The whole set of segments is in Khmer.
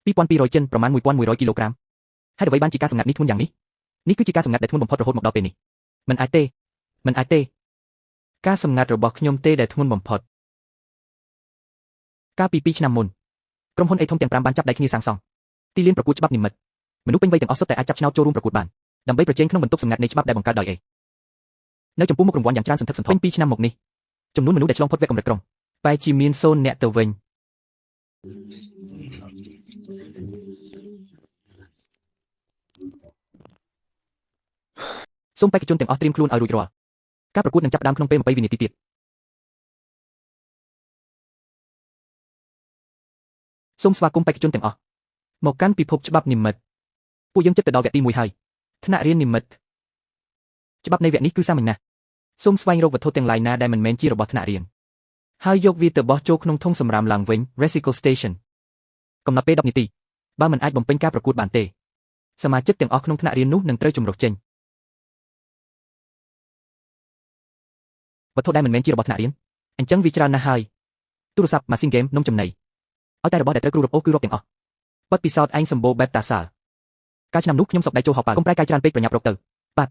2200ចិនប្រមាណ1100គីឡូក្រាមហេតុអ្វីបានជាការសម្ងាត់នេះធ្ងន់យ៉ាងនេះនេះគឺជាការសម្ងាត់ដែលធ្ងន់បំផុតរហូតមកដល់ពេលនេះមិនអាចទេមិនអាចទេការសម្ងាត់របស់ខ្ញុំទេដែលធ្ងន់បំផុតកាលពី2ឆ្នាំមុនក្រុមហ៊ុនអេធំទាំង5បានចាប់ដៃគ្នាសាងសង់ទីលានប្រកួតច្បាប់និម្មិតមនុស្សពេញវ័យទាំងអស់សុទ្ធតែអាចចាប់ឆ្នោតចូលរួមប្រកួតបានដើម្បីប្រជែងក្នុងបន្ទប់សម្ងាត់នៃច្បាប់ដែលបង្កើតដោយអេនៅចំពោះមុខរង្វាន់យ៉ាងច្រើនសន្ធឹកសន្ធាប់ពេញ2ឆ្នាំមកនេះចំនួនមនុស្សដែលឆ្លងផុតវគ្គកម្រិតក្រុងបែរជាមាន0អ្នកទៅវិញសូមបេក្ខជនទាំងអស់ត្រៀមខ្លួនឲ្យរួចរាល់ការប្រកួតនឹងចាប់ផ្ដើមក្នុងពេល20វិនាទីទៀតសូមស្វាគមន៍បេក្ខជនទាំងអស់មកកាន់ពិភពច្បាប់និម្មិតពួកយើងជិតទៅដល់វគ្គទី1ហើយថ្នាក់រៀននិម្មិតច្បាប់នៃវគ្គនេះគឺសាមញ្ញណាស់សូមស្វែងរកវត្ថុទាំងឡាយណាដែលមិនមែនជារបស់ថ្នាក់រៀនហើយយកវាទៅបោះចូលក្នុងធុងសំរាមឡើងវិញ Recycle Station កំណត់ពេល10នាទីបើមិនអាចបំពេញការប្រកួតបានទេសមាជិកទាំងអស់ក្នុងថ្នាក់រៀននោះនឹងត្រូវជំរុះចេញវត្ថុដែលមិនមែនជារបស់ថ្នាក់រៀនអញ្ចឹងវាច្រើនណាស់ហើយទូរស័ព្ទម៉ាស៊ីនហ្គេមនំចំណីឲ្យតែរបស់ដែលត្រូវគ្រូរឹបអូសគឺរាប់ទាំងអស់បទពិសោធន៍ឯងសម្បូរបែបតាសាលកាលឆ្នាំនោះខ្ញុំសុកដៃចូលហោប៉ៅកុំប្រែកាយច្រើនពេកប្រញាប់រកទៅបាទ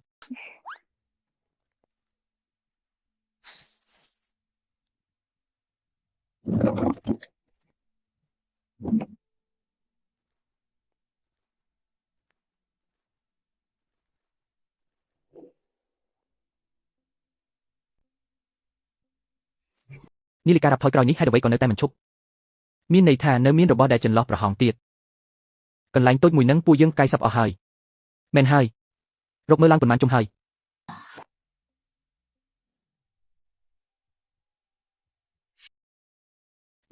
នាឡិការ៉ាប់ថយក្រោយនេះហេតុអ្វីក៏នៅតែមិនឈប់មានន័យថានៅមានរបស់ដែលចន្លោះប្រហោងទៀតកន្លែងតូចមួយនឹងពួកយើងកាយសັບអស់ហើយមែនហើយរកមើលឡើងប៉ុន្មានជុំហើយ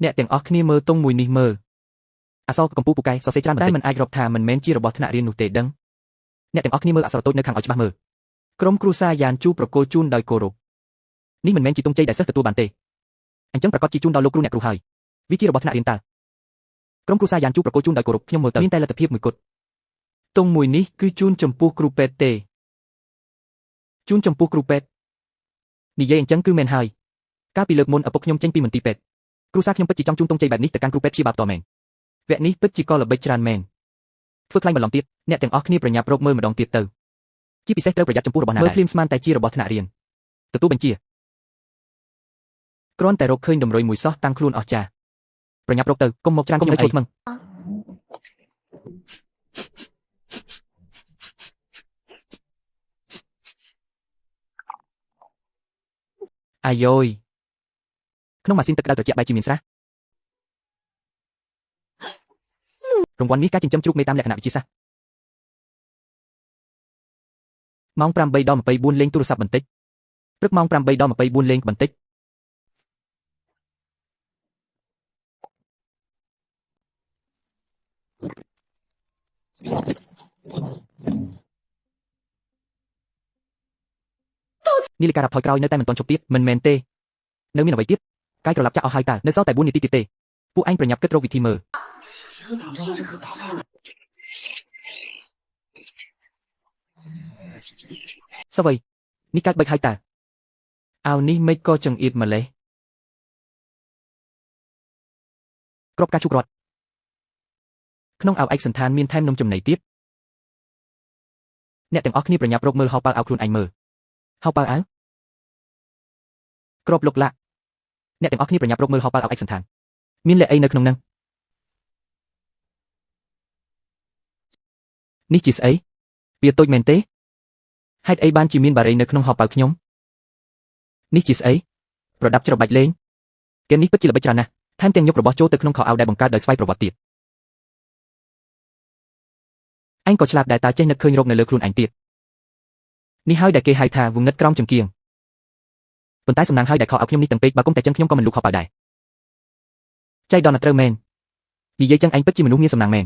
អ្នកទាំងអស់គ្នាមើលតុងមួយនេះមើលអក្សរកំពូលពូកែសរសេរច្រើនតែមិនអាចរាប់ថាមិនមែនជារបស់ថ្នាក់រៀននោះទេដឹងអ្នកទាំងអស់គ្នាមើលអក្សរតូចនៅខាងឲ្យច្បាស់មើលក្រុមគ្រួសារយ៉ានជូប្រគល់ជូនដោយគោរពនេះមិនមែនជាទង់ជ័យដែលសិស្សទទួលបានទេអញ្ចឹងប្រកាសជាជូនដល់លោកគ្រូអ្នកគ្រូហើយវាជារបស់ថ្នាក់រៀនតើក្រុមគ្រួសារយ៉ានជូប្រគល់ជូនដោយគោរពខ្ញុំមើលទៅមានតែលទ្ធភាពមួយគត់ទង់មួយនេះគឺជូនចំពោះគ្រូពេទ្យទេជូនចំពោះគ្រូពេទ្យនិយាយអញ្ចឹងគឺមែនហើយកាលពីលើកមុនឪពុកខ្ញុំចេញពីមន្ទីរពេទ្យគ្រួសារខ្ញុំពិតជាចង់ជូនទង់ជ័យបែបនេះទៅកាន់គ្រូពេទ្យព្យាបាលផ្ទាល់មែនវគ្គនេះពិតជាកល្បិចច្រើនមែនធ្វើខ្លែងបន្លំទៀតអ្នកទាំងអស់គ្នាប្រញាប់រកមើលម្ដងទៀតទៅជាពិសេសត្រូវប្រយ័ត្នចំពោះរបស់ណាមើលភ្លាមស្មានតែជារបស់ថ្នាក់រៀនទទួលបញ្ជាគ្រាន់តែរកឃើញតម្រុយមួយសោះតាំងខ្លួនអស់ចាប្រញាប់រកទៅកុំមកច្រើនខ្ញុំនៅឈួលថ្មឹងអាយយក្នុងម៉ាស៊ីនទឹកក្តៅត្រជាក់បែរជាមានស្រះរង្វាន់នេះការចិញ្ចឹមជ្រូកមេតាមលក្ខណៈវិទ្យាសាស្ត្រម៉ោង8ដល់24លេងទូរស័ព្ទបន្តិចព្រឹកម៉ោង8ដល់24លេងបន្តិចនាឡិការ៉ាប់ថយក្រោយនៅតែមិនទាន់ឈប់ទៀតមិនមែនទេនៅមានអ្វីទៀតកាយក្រឡាប់ចាក់អស់ហើយតើនៅសល់តែ4នាទីទៀតទេពួកឯងប្រញាប់គិតរកវិធីមើលសអ្វីនេះកាច់បិចហើយតើអោនេះមិនក៏ចង្អៀតម្លេះក្របការឈូករត់ក្នុងអោឯកសន្តានមានថែមនំចំណីទៀតអ្នកទាំងអស់គ្នាប្រញាប់រកមើលហោប៉ៅអោខ្លួនឯងមើលហោប៉ៅអៅក្របលុកលាក់អ្នកទាំងអស់គ្នាប្រញាប់រកមើលហោប៉ៅអោឯកសន្តានមានលេខអីនៅក្នុងនឹងនេះជាស្អីវាតូចមែនទេហេតុអីបានជាមានបារីនៅក្នុងហោប៉ៅខ្ញុំនេះជាស្អីប្រដាប់ច្របាច់លេងហ្គេមនេះពិតជាល្បិចច្រើនណាស់ថែមទាំងយករបស់ចូលទៅក្នុងខោអាវដែលបង្កើតដោយស្វ័យប្រវត្តិទៀតឯងក៏ឆ្លាតដែរតើចេះនឹកឃើញរកនៅលើខ្លួនឯងទៀតនេះហើយដែលគេហៅថាវងឹតក្រោមចង្គៀងប៉ុន្តែសំណាងហើយដែលខោអាវខ្ញុំនេះទាំងពេកបើគុំតែចឹងខ្ញុំក៏មិនលូកខោប៉ៅដែរចៃដន្យណាស់ត្រូវមែននិយាយចឹងឯងពិតជាមនុស្សមានសំណាងមែន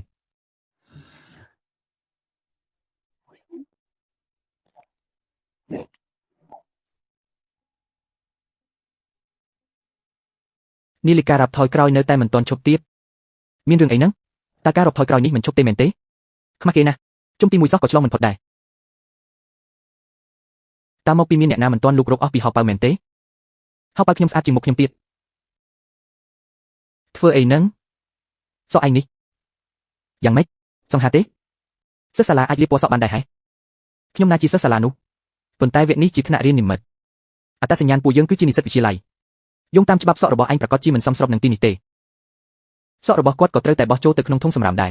នាឡិការ៉ាប់ថយក្រោយនៅតែមិនទាន់ឈប់ទៀតមានរឿងអីហ្នឹងតើការរាប់ថយក្រោយនេះមិនឈប់ទេមែនទេខ្មាស់គេណាស់ជុំទីមួយសោះក៏ឆ្លងមិនផុតដែរ តាមមកពីមានអ្នកណាមិនទាន់លូករកអស់ពីហោប៉ៅមែនទេហោប៉ៅខ្ញុំស្អាតជាងមុខខ្ញុំទៀតធ្វើអីនឹងសក់ឯងនេះយ៉ាងម៉េចសង្ហាទេសិស្សសាលាអាចលាបពណ៌សក់បានដែរហេខ្ញុំណាជាសិស្សសាលានោះប៉ុន្តែវគ្គនេះជាថ្នាក់រៀននិមិត្តអត្តសញ្ញាណពួកយើងគឺជានិស្សិតវិទ្យាល័យយោងតាមច្បាប់សក់របស់ឯងប្រាកដជាមិនសមស្របនឹងទីនេះទេសក់របស់គាត់ក៏ត្រូវតែបោះចូលទៅក្នុងធុងសម្រាមដែរ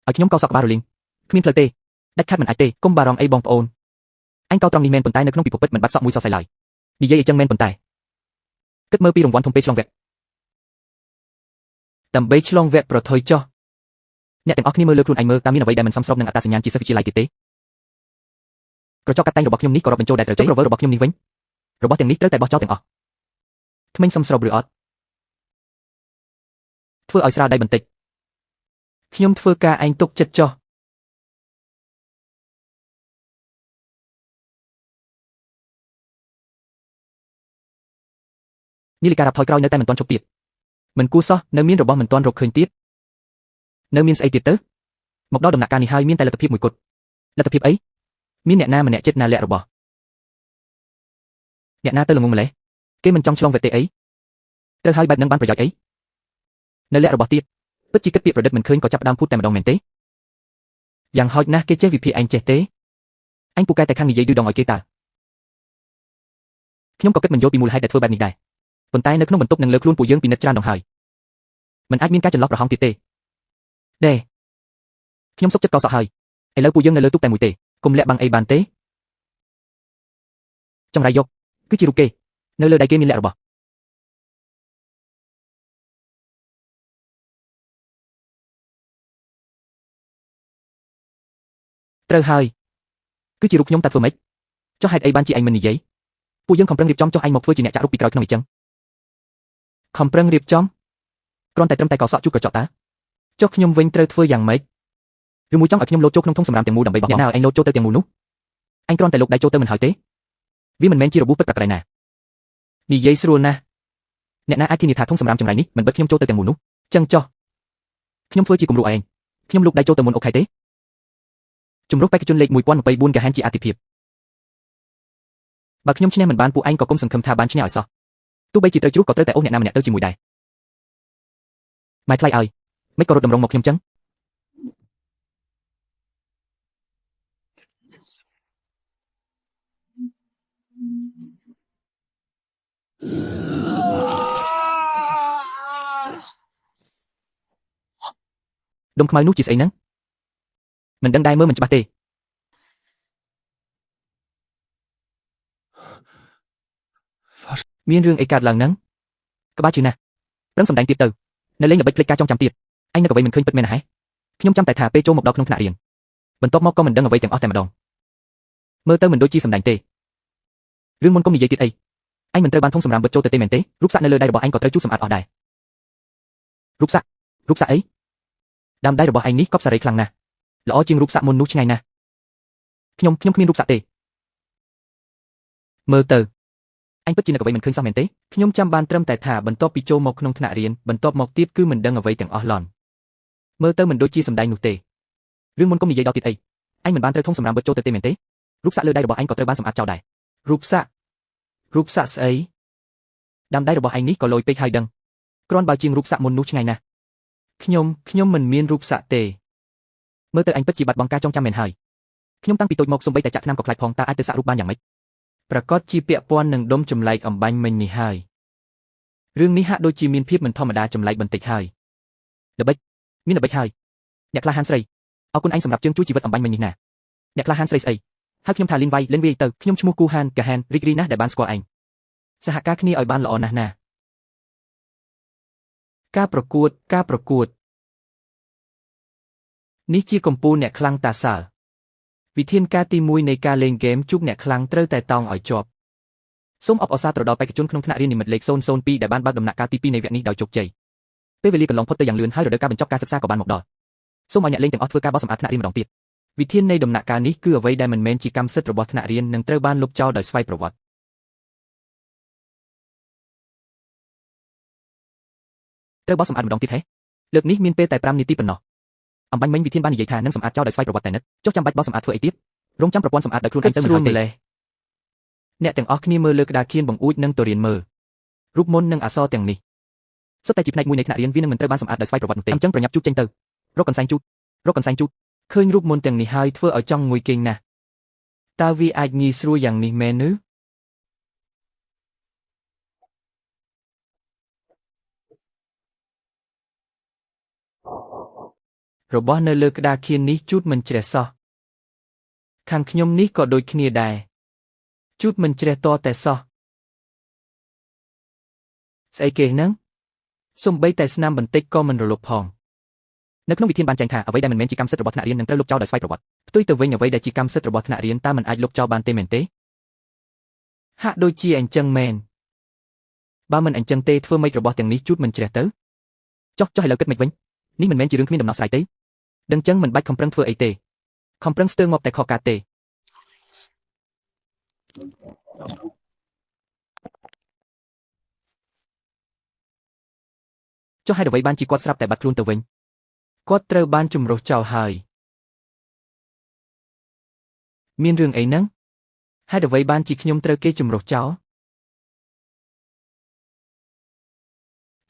ឲ្យខ្ញុំកោសក់ក្បាលរលីងគ្មានផ្លូវទេដាច់ខាត់មិនអាចទេកុំបារម្ភអីបងប្អូនអញកោត្រង់នេះមែនប៉ុន្តែនៅក្នុងពិភពពិតមិនបាត់សក់មួយសរសៃឡើយនិយាយអីចឹងមែនប៉ុន្តែគិតមើលពីរង្វាន់ធំពេលឆ្លងវគ្គដើម្បីឆ្លងវគ្គប្រថុយចុះអ្នកទាំងអស់គ្នាមើលលើខ្លួនឯងមើលតើមានអ្វីដែលមិនសមស្របនឹងអត្តសញ្ញាណជាសិស្សវិទ្យាល័យទៀតទេក្រចកកាត់តែងរបស់ខ្ញុំនេះក៏រាប់បញ្ចូលដែរត្រូវទេក្រវិលរបស់ខ្ញុំនេះវិញរបស់ទាំងនេះត្រូវតែបោះចោលទាំងអស់ថ្មិញសមស្របឬអត់ធ្វើឲ្យស្រាលដៃបន្តិចខ្ញុំធ្វើការឯងទុកចិត្តចុះនាឡិការ៉ាប់ថយក្រោយនៅតែមិនទាន់ជប់ទៀតមិនគួរសោះនៅមានរបស់មិនទាន់រកឃើញទៀតនៅមានស្អីទៀតទៅមកដល់ដំណាក់កាលនេះហើយមានតែលទ្ធភាពមួយគត់លទ្ធភាពអីមានអ្នកណាម្នាក់ចិត្តណាលាក់របស់អ្នកណាទៅល្ងងម្លេះគេមិនចង់ឆ្លងវេទេអីត្រូវហើយបែបនឹងបានប្រយោជន៍អីនៅលាក់របស់ទៀតពិតជាគិតពាក្យប្រឌិតមិនឃើញក៏ចាប់ផ្ដើមភូតតែម្ដងមែនទេយ៉ាងហោចណាស់គេចេះវិភាគឯងចេះទេអញពូកែតែខាងនិយាយឌឺដងឲ្យគេតើខ្ញុំក៏គិតមិនយល់ពីមូលហេតុដែលធ្វើបែបនេះដែរប៉ុន្តែនៅក្នុងបន្ទប់នឹងលើខ្លួនពួកយើងពិនិត្យច្រើនដងហើយមិនអាចមានការចន្លោះប្រហោងទៀតទេដេខ្ញុំសុខចិត្តកោសក់ហើយឥឡូវពួកយើងនៅលើទូកតែមួយទេកុំលាក់បាំងអីបានទេចង្រៃយកគឺជារូបគេនៅលើដៃគេមានលាក់របស់ត្រូវហើយគឺជារូបខ្ញុំតើធ្វើម៉េចចុះហេតុអីបានជាឯងមិននិយាយពួកយើងខំប្រឹងរៀបចំចុះឯងមកធ្វើជាអ្នកចាក់រូបពីក្រោយក្នុងអីចឹងខំប្រឹងរៀបចំគ្រាន់តែត្រឹមតែកោសក់ជួបក្រចកតាចុះខ្ញុំវិញត្រូវធ្វើយ៉ាងម៉េចឬមួយចង់ឲ្យខ្ញុំលោតចូលក្នុងធុងសម្រាមទាំងមូលដើម្បីបោះអ្នកណាឲ្យឯងលោតចូលទៅទាំងមូលនោះឯងគ្រាន់តែលោកដៃចូលទៅមិនហើយទេវាមិនមែនជារបួសពិតប្រាកដឯណានិយាយស្រួលណាស់អ្នកណាអាចធានាថាធុងសម្រាមចង្រៃនេះមិនបិទខ្ញុំចូលទៅទាំងមូលនោះចឹងចុះខ្ញុំធ្វើជាគំរូឲ្យឯងខ្ញុំលូកដៃចូលទៅមុនអូខេទេជំរុះបេក្ខជនលេខ1024កាហានជាអតិភិបបើខ្ញុំឈ្នះមិនបានពួកឯងក៏គុំសង្ឃឹមថាបានឈ្នះឲ្យសោះទោះបីជាត្រូវជ្រុះក៏ត្រូវតែអូសអ្នកណាម្នាក់ទៅជាមួយដែរម៉ែថ្លៃឲ្យមិនក៏រត់តម្រង់មកខ្ញុំចឹងដុំខ្មៅនោះជាស្អីហ្នឹងមិនដឹងដែរមើលមិនច្បាស់ទេមានរឿងអីកើតឡើងហ្នឹងក្បាលជឿណាស់ប្រឹងសម្ដែងទៀតទៅនៅលេងល្បិចភ្លេចការចងចាំទៀតឯងនឹកអ្វីមិនឃើញពិតមែនណាហេខ្ញុំចាំតែថាពេលចូលមកដល់ក្នុងថ្នាក់រៀនបន្ទាប់មកក៏មិនដឹងអ្វីទាំងអស់តែម្ដងមើលទៅមិនដូចជាសម្ដែងទេរឿងមុនកុំនិយាយទៀតអីឯងមិនត្រូវបានធុងសម្រាមបិទចូលទៅទេមែនទេរូបសាក់នៅលើដៃរបស់ឯងក៏ត្រូវជូតសម្អាតអស់ដែររូបសាក់រូបសាក់អីដើមដៃរបស់ឯងនេះកប់សារីខ្លាំងណាស់ល្អជាងរូបសាក់មុននោះឆ្ងាយណាស់ខ្ញុំគ្មានរូបសាក់ទេមើលទៅអញពិតជានឹកអ្វីមិនឃើញសោះមែនទេខ្ញុំចាំបានត្រឹមតែថាបន្ទាប់ពីចូលមកក្នុងថ្នាក់រៀនបន្ទាប់មកទៀតគឺមិនដឹងអ្វីទាំងអស់ឡន់មើលទៅមិនដូចជាសម្ដែងនោះទេរឿងមុនកុំនិយាយដល់ទៀតអីឯងមិនបានត្រូវធុងសម្រាមបិទចូលទៅទេមែនទេរូបសាក់លើដៃរបស់ឯងក៏ត្រូវបានសម្អាតចោលដែររូបសាក់រូបសាក់ស្អីដើមដៃរបស់ឯងនេះក៏លយពេកហើយដឹងគ្រាន់បើជាងរូបសាក់មុននោះឆ្ងាយណាស់ខ្ញុំមិនមានរូបសាក់ទេមើលទៅអញពិតជាបាត់បង់ការចងចាំមែនហើយខ្ញុំតាំងពីតូចមកសូម្បីតែចាក់ថ្នាំក៏ខ្លាចផងតើអាចទៅសាក់រូបបានយ៉ាងម៉េចប្រាកដជាពាក់ព័ន្ធនឹងដុំចម្លែកអំបញ្ញមិញនេះហើយរឿងនេះហាក់ដូចជាមានភាពមិនធម្មតាចម្លែកបន្តិចហើយល្បិចមានល្បិចហើយអ្នកក្លាហានស្រីអរគុណឯងសម្រាប់ជើងជួយជីវិតអំបញ្ញមិញនេះណាអ្នកក្លាហានស្រីស្អីហើយខ្ញុំថាលីនវៃលិនវាយទៅខ្ញុំឈ្មោះគូហានកាហានរីករាយណាស់ដែលបានស្គាល់ឯងសហការគ្នាឲ្យបានល្អណាស់ណាការប្រកួតការប្រកួតនេះជាកម្ពូលអ្នកខ្លាំងតាសាលវិធានការទី1នៃការលេងហ្គេមជួបអ្នកខ្លាំងត្រូវតែតោងឲ្យជាប់សូមអបអរសាទរដល់បេក្ខជនក្នុងថ្នាក់រៀននិមិត្តលេខ002ដែលបានបើកដំណាក់កាលទី2នៃវគ្គនេះដោយជោគជ័យពេលវេលាកន្លងផុតទៅយ៉ាងលឿនហើយរដូវកាលបញ្ចប់ការសិក្សាក៏បានមកដល់សូមឲ្យអ្នកលេងទាំងអស់ធ្វើការបោសសម្អាតថ្នាក់រៀនម្ដងទៀតវិធាននៃដំណាក់កាលនេះគឺអ្វីដែលមិនមែនជាកម្មសិទ្ធិរបស់ថ្នាក់រៀននឹងត្រូវបានលុបចោលដោយស្វ័យប្រវត្តិត្រូវបោសសម្អាតម្ដងទៀតហេលើកនេះមានពេលតែ5នាទីប៉ុណ្ណោះអំបញ្ញមិញវិធានបាននិយាយថានឹងសម្អាតចោលដោយស្វ័យប្រវត្តិតែនិតចុះចាំបាច់បោសសម្អាតធ្វើអីទៀតរងចាំប្រព័ន្ធសម្អាតដោយខ្លួនឯងទៅមិនហើយទេ អ្នកទាំងអស់គ្នាមើលលើក្តារខៀនបង្អួចនិងទុរៀនមើលរូបមន្តនិងអក្សរទាំងនេះសុទ្ធតែជាផ្នែកមួយនៃថ្នាក់រៀនវានឹងមិនត្រូវបានសម្អាតដោយស្វ័យប្រវត្តិនោះទេអញ្ចឹងប្រញាប់ជូតចេញទៅរកកន្សែងជូតរកកន្សែងជូតឃើញរូបមន្តទាំងនេះហើយធ្វើឲ្យចង់ងុយគេងណាស់តើវាអាចងាយស្រួលយ៉ាងនេះមែនឬរបស់នៅលើក្តារខៀននេះជូតមិនជ្រះសោះខាងខ្ញុំនេះក៏ដូចគ្នាដែរជូតមិនជ្រះតតែសោះស្អីគេហ្នឹងសំបីតែស្នាមបន្តិចក៏មិនរលុបផងនៅក្នុងវិធានបានចែងថាអ្វីដែលមិនមែនជាកម្មសិទ្ធិរបស់ថ្នាក់រៀននឹងត្រូវលុបចោលដោយស្វ័យប្រវត្តិផ្ទុយទៅវិញអ្វីដែលជាកម្មសិទ្ធិរបស់ថ្នាក់រៀនតើមិនអាចលុបចោលបានទេមែនទេហាក់ដូចជាអញ្ចឹងមែនបើមិនអញ្ចឹងទេធ្វើម៉េចរបស់ទាំងនេះជូតមិនជ្រះទៅចុះចុះឥឡូវគិតមិនវិញនេះមិនមែនជារឿងគ្មានដំណោះស្រាយទេដឹងចឹងមិនបាច់ខំប្រឹងធ្វើអីទេខំប្រឹងស្ទើរងាប់តែខកកាទេចុះហេតុអ្វីបានជាគាត់ស្រាប់តែបាត់ខ្លួនទៅវិញគាត់ត្រូវបានជំរុះចោលហើយមានរឿងអីហ្នឹងហេតុអ្វីបានជាខ្ញុំត្រូវគេជំរុះចោល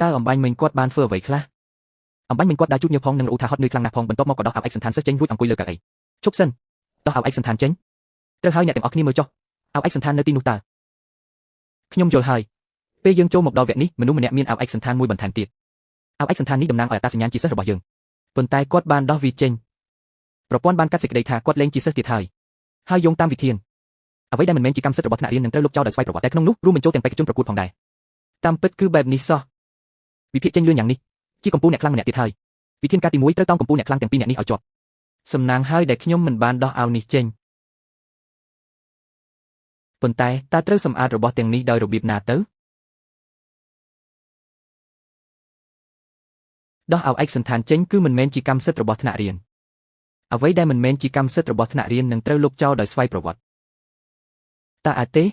តើអំបញ្ញមិញគាត់បានធ្វើអ្វីខ្លះអំបញ្ញមិញគាត់ដើរជូតញើសផងនិងរអ៊ូថាហត់នឿយខ្លាំងណាស់ផងបន្ទាប់មកក៏ដោះអាវឯកសណ្ឋានសិស្សចេញរួចអង្គុយលើកៅអីឈប់សិនដោះអាវឯកសណ្ឋានចេញត្រូវហើយអ្នកទាំងអស់គ្នាមើលចុះអាវឯកសណ្ឋាននៅទីនោះតើខ្ញុំយល់ហើយពេលយើងចូលមកដល់វគ្គនេះមនុស្សម្នាក់មានអាវឯកសណ្ឋានមួយបន្ថែមទៀតអាវឯកសណ្ឋាននេះតំណាងឲ្យអត្តសញ្ញាណជាសិស្សរបស់យើងប៉ុន្តែគាត់បានដោះវាចេញប្រព័ន្ធបានកាត់សេចក្តីថាគាត់លែងជាសិស្សទៀតហើយហើយយោងតាមវិធានអ្វីដែលមិនមែនជាកម្មសិទ្ធិរបស់ថ្នាក់រៀននឹងត្រូវលុបចោលដោយស្វ័យប្រវត្តិតែក្នុងនោះរួមបញ្ចូលទាំងបេក្ខជនប្រកួតផងដែរតាមពិតគឺបែបនេះសោះវិភាគចេញលឿនយ៉ាងនេះជាកម្ពុជាអ្នកខ្លាំងម្នាក់ទៀតហើយវិធានការទី1ត្រូវតោងកម្ពុជាអ្នកខ្លាំងទាំងពីរអ្នកនេះឲ្យជាប់សំណាងហើយដែលខ្ញុំមិនបានដោះអាវនេះចេញប៉ុន្តែតើត្រូវសម្អាតរបស់ទាំងនេះដោយរបៀបណាទៅដោះអាវឯកសណ្ឋានចេញគឺមិនមែនជាកម្មសិទ្ធិរបស់ថ្នាក់រៀនអ្វីដែលមិនមែនជាកម្មសិទ្ធិរបស់ថ្នាក់រៀននឹងត្រូវលុបចោលដោយស្វ័យប្រវត្តិតើអាចទេ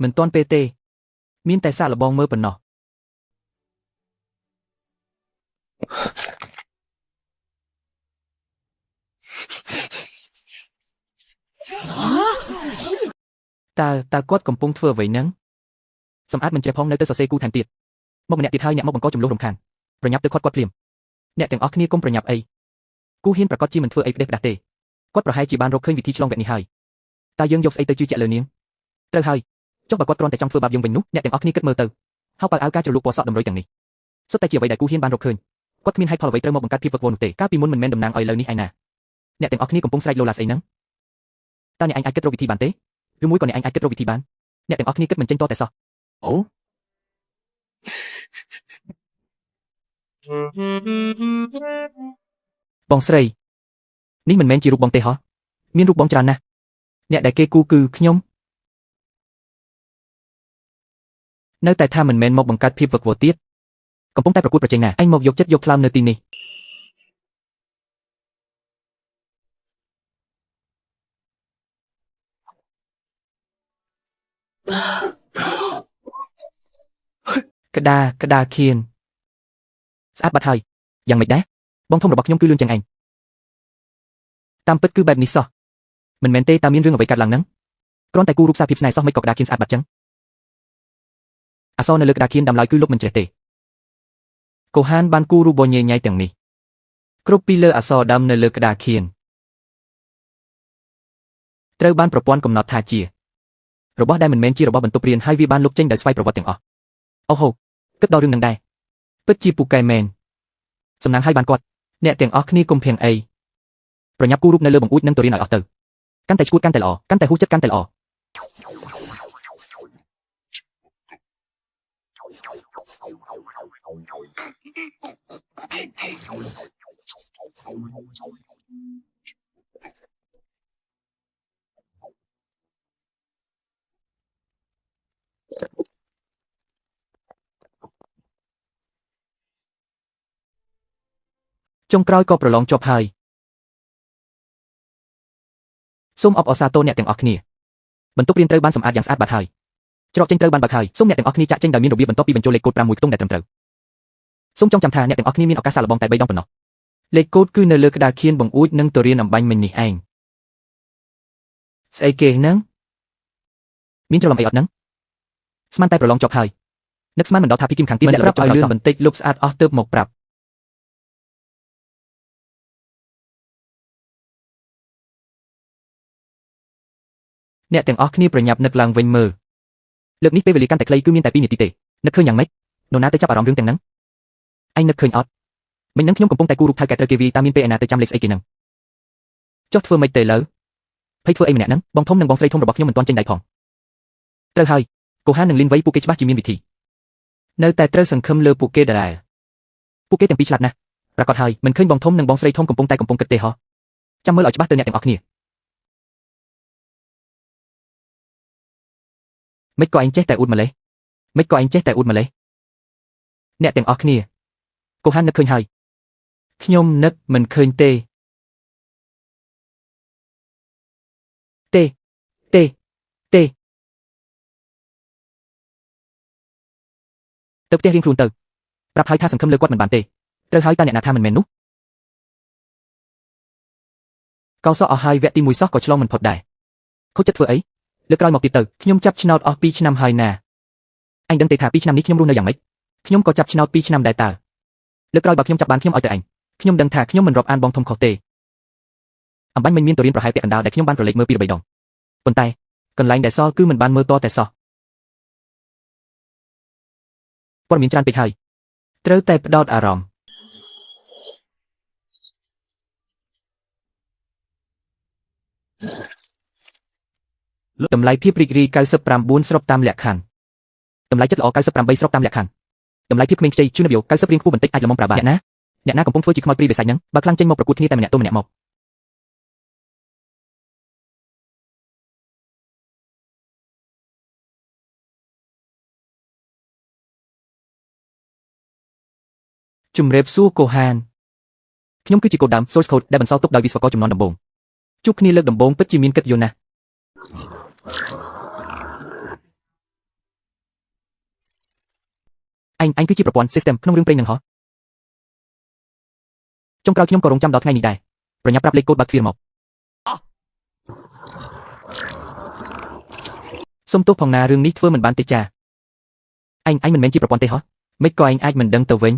មិនទាន់ពេលទេមានតែសាកល្បងមើលប៉ុណ្ណោះតើគាត់កំពុងធ្វើអ្វីហ្នឹងសម្អាតមិនជ្រះផងនៅទៅសរសេរគូថែមទៀតមកម្នាក់ទៀតហើយអ្នកមកបង្កចំនួនរំខានប្រញាប់ទៅគាត់ភ្លាមអ្នកទាំងអស់គ្នាកុំប្រញាប់អីគូហ៊ានប្រកាសជាមិនធ្វើអីផ្ដេសផ្ដាស់ទេគាត់ប្រហែលជាបានរកឃើញវិធីឆ្លងវគ្គនេះហើយតើយើងយកស្អីទៅជឿជាក់លើនាងត្រូវហើយចុះបើគាត់គ្រាន់តែចង់ធ្វើបាបយើងវិញនោះអ្នកទាំងអស់គ្នាគិតមើលទៅហៅបើអាវការជ្រលក់ពណ៌សក់តម្រុយទាំងនេះសុទ្ធតែជាអ្វីដែលគូហ៊ានបានរកឃើញគាត់គ្មានហេតុផលអ្វីត្រូវមកបង្កើតភាពវឹកវរនោះទេកាលពីមុនមិនមែនតំណាងឲ្យលើនេះឯណាអ្នកទាំងអស់គ្នាកំពុងស្រែកលោឡាស្អីហ្នឹងតើអ្នកឯងអាចគិតរកវិធីបានទេឬមួយក៏អ្នកឯងអាចគិតរកវិធីបានអ្នកទាំងអស់គ្នាគិតមិនចេញតតែសោះ អូ បងស្រីនេះមិនមែនជារូបបងទេហោះមានរូបបងច្រើនណាស់អ្នកដែលគេគូគឺខ្ញុំនៅតែថាមិនមែនមកបង្កើតភាពវឹកវរទៀតកំពុងតែប្រកួតប្រជែងណាអញមកយកចិត្តយកថ្លើមនៅទីនេះក្តារខៀនស្អាតបាត់ហើយយ៉ាងម៉េចដែរបងធំរបស់ខ្ញុំគឺលឿនជាងឯងតាមពិតគឺបែបនេះសោះមិនមែនទេតើមានរឿងអ្វីកើតឡើងហ្នឹងគ្រាន់តែគូរូបសារភាពស្នេហ៍សោះមិនក៏ក្តារខៀនស្អាតបាត់ចឹងអក្សរនៅលើក្តារខៀនដាំឡើយគឺលុបមិនជ្រះទេកូហានបានគូរូបញ៉ៃញ៉ៃទាំងនេះគ្រប់ពីលើអក្សរដើមនៅលើក្តារខៀនត្រូវបានប្រព័ន្ធកំណត់ថាជារបស់ដែលមិនមែនជារបស់បន្ទប់រៀនហើយវាបានលុបចេញដោយស្វ័យប្រវត្តិទាំងអស់អូហូគិតដល់រឿងនឹងដែរពិតជាពូកែមែនសំណាងហើយបានគាត់អ្នកទាំងអស់គ្នាកុំភៀងអីប្រញាប់គូរូបនៅលើបង្អួចនិងទុរៀនឲ្យអស់ទៅកាន់តែឈួតកាន់តែល្អកាន់តែហួសចិត្តកាន់តែល្អចុងក្រោយក៏ប្រឡងជាប់ហើយសូមអបអរសាទរអ្នកទាំងអស់គ្នាបន្ទប់រៀនត្រូវបានសម្អាតយ៉ាងស្អាតបាត់ហើយច្រកចេញត្រូវបានបើកហើយសូមអ្នកទាំងអស់គ្នាចាក់ចេញដោយមានរបៀបបន្ទាប់ពីបញ្ចូលលេខកូដ5មួយខ្ទង់ដែលត្រឹមត្រូវសូមចងចាំថាអ្នកទាំងអស់គ្នាមានឱកាសសាកល្បងតែ3ដងប៉ុណ្ណោះលេខកូដគឺនៅលើក្តារខៀនបង្អួចនិងទុរៀនអំបញ្ញមិញនេះឯងស្អីគេហ្នឹង មានច្រឡំអីអត់ហ្នឹងស្មានតែប្រឡងចប់ហើយនឹកស្មានមិនដល់ថាភីគីមខាងទីមិនប្រាប់ឲ្យលឿនបន្តិចលុបស្អាតអស់ទើបមកប្រាប់អ្នកទាំងអស់គ្នាប្រញាប់នឹកឡើងវិញមើលលើកនេះពេលវេលាកាន់តែខ្លីគឺមានតែ2នាទីទេនឹកឃើញយ៉ាងម៉េចនរណាទៅចាប់អារម្មណ៍រឿងទាំងហ្នឹងឯងនឹកឃើញអត់មិញហ្នឹងខ្ញុំកំពុងតែគូរូបថៅកែត្រូវគេវាយតាមមានពេលឯណាទៅចាំលេខស្អីគេហ្នឹងចុះធ្វើម៉េចទៅលើភ័យធ្វើអីម្នាក់ហ្នឹងបងធំនិងបងស្រីធំរបស់ខ្ញុំមិនទាន់ចេញដៃផងត្រូវហើយកូហាននិងលីនវៃពួកគេច្បាស់ជាមានវិធីនៅតែត្រូវសង្ឃឹមលើពួកគេដដែលពួកគេទាំងពីរឆ្លាតណាស់ប្រកាសហើយមិនឃើញបងធំនិងបងស្រីធំកំពុងតែកំពុងគិតទេហោះចាំមើលឲ្យច្បាស់ទៅអ្នកទាំងអស់គ្នាមិនក៏ឯងចេះតែអួតម្លេះមិនក៏ឯងចេះតែអួតម្លេះអ្នកទាំងអស់គ្នាកូហាននឹកឃើញហើយខ្ញុំនឹកមិនឃើញទេទេទេទេទៅផ្ទះរៀងខ្លួនទៅប្រាប់ហើយថាសង្ឃឹមលើគាត់មិនបានទេត្រូវហើយតើអ្នកណាថាមិនមែននោះកោសក់អស់ហើយវគ្គទី1សោះក៏ឆ្លងមិនផុតដែរខូចចិត្តធ្វើអីលើកក្រោយមកទៀតទៅខ្ញុំចាប់ឆ្នោតអស់2ឆ្នាំហើយណាអញដឹងទេថា2ឆ្នាំនេះខ្ញុំរស់នៅយ៉ាងម៉េចខ្ញុំក៏ចាប់ឆ្នោត2ឆ្នាំដែរតើលើកក្រោយបើខ្ញុំចាប់បានខ្ញុំឲ្យទៅអញខ្ញុំដឹងថាខ្ញុំមិនរាប់អានបងធំខុសទេអំបញ្ញមិនមានទរៀនប្រហែលពាក់កណ្ដាលដែលខ្ញុំបានប្រឡេកមើលពី3ដងប៉ុន្តែកន្លែងដែលសល់គឺមិនបានមើលតតែសោះព័ត៌មានច្រើនពេកហើយត្រូវតែផ្ដោតអារម្មណ៍តម្លៃភាពរីករាយ99ស្របតាមលក្ខខណ្ឌតម្លៃចិត្តល្អ98ស្របតាមលក្ខខណ្ឌតម្លៃភាពក្មេងខ្ចីជូននយោ90រៀងខ្ពស់បន្តិចអាចល្មមប្រើបានអ្នកណាកំពុងធ្វើជាខ្មោចព្រីបិសាចហ្នឹងបើខ្លាំងចេញមកប្រកួតគ្នាតែម្នាក់ទៅម្នាក់មកជំរាបសួរកូហានខ្ញុំគឺជាកូដដើម source code ដែលបន្សល់ទុកដោយវិស្វករចំនួនដំបូងជួបគ្នាលើកដំបូងពិតជាមានកិត្តិយសណាស់អញគឺជាប្រព័ន្ធ system ក្នុងរឿងព្រេងនឹងហោះចុងក្រោយខ្ញុំក៏រងចាំដល់ថ្ងៃនេះដែរប្រញាប់ប្រាប់លេខកូដបើកទ្វារមកសុំទោសផងណារឿងនេះធ្វើមិនបានទេចាអញមិនមែនជាប្រព័ន្ធទេហោះមិនក៏អញអាចមិនដឹងទៅវិញ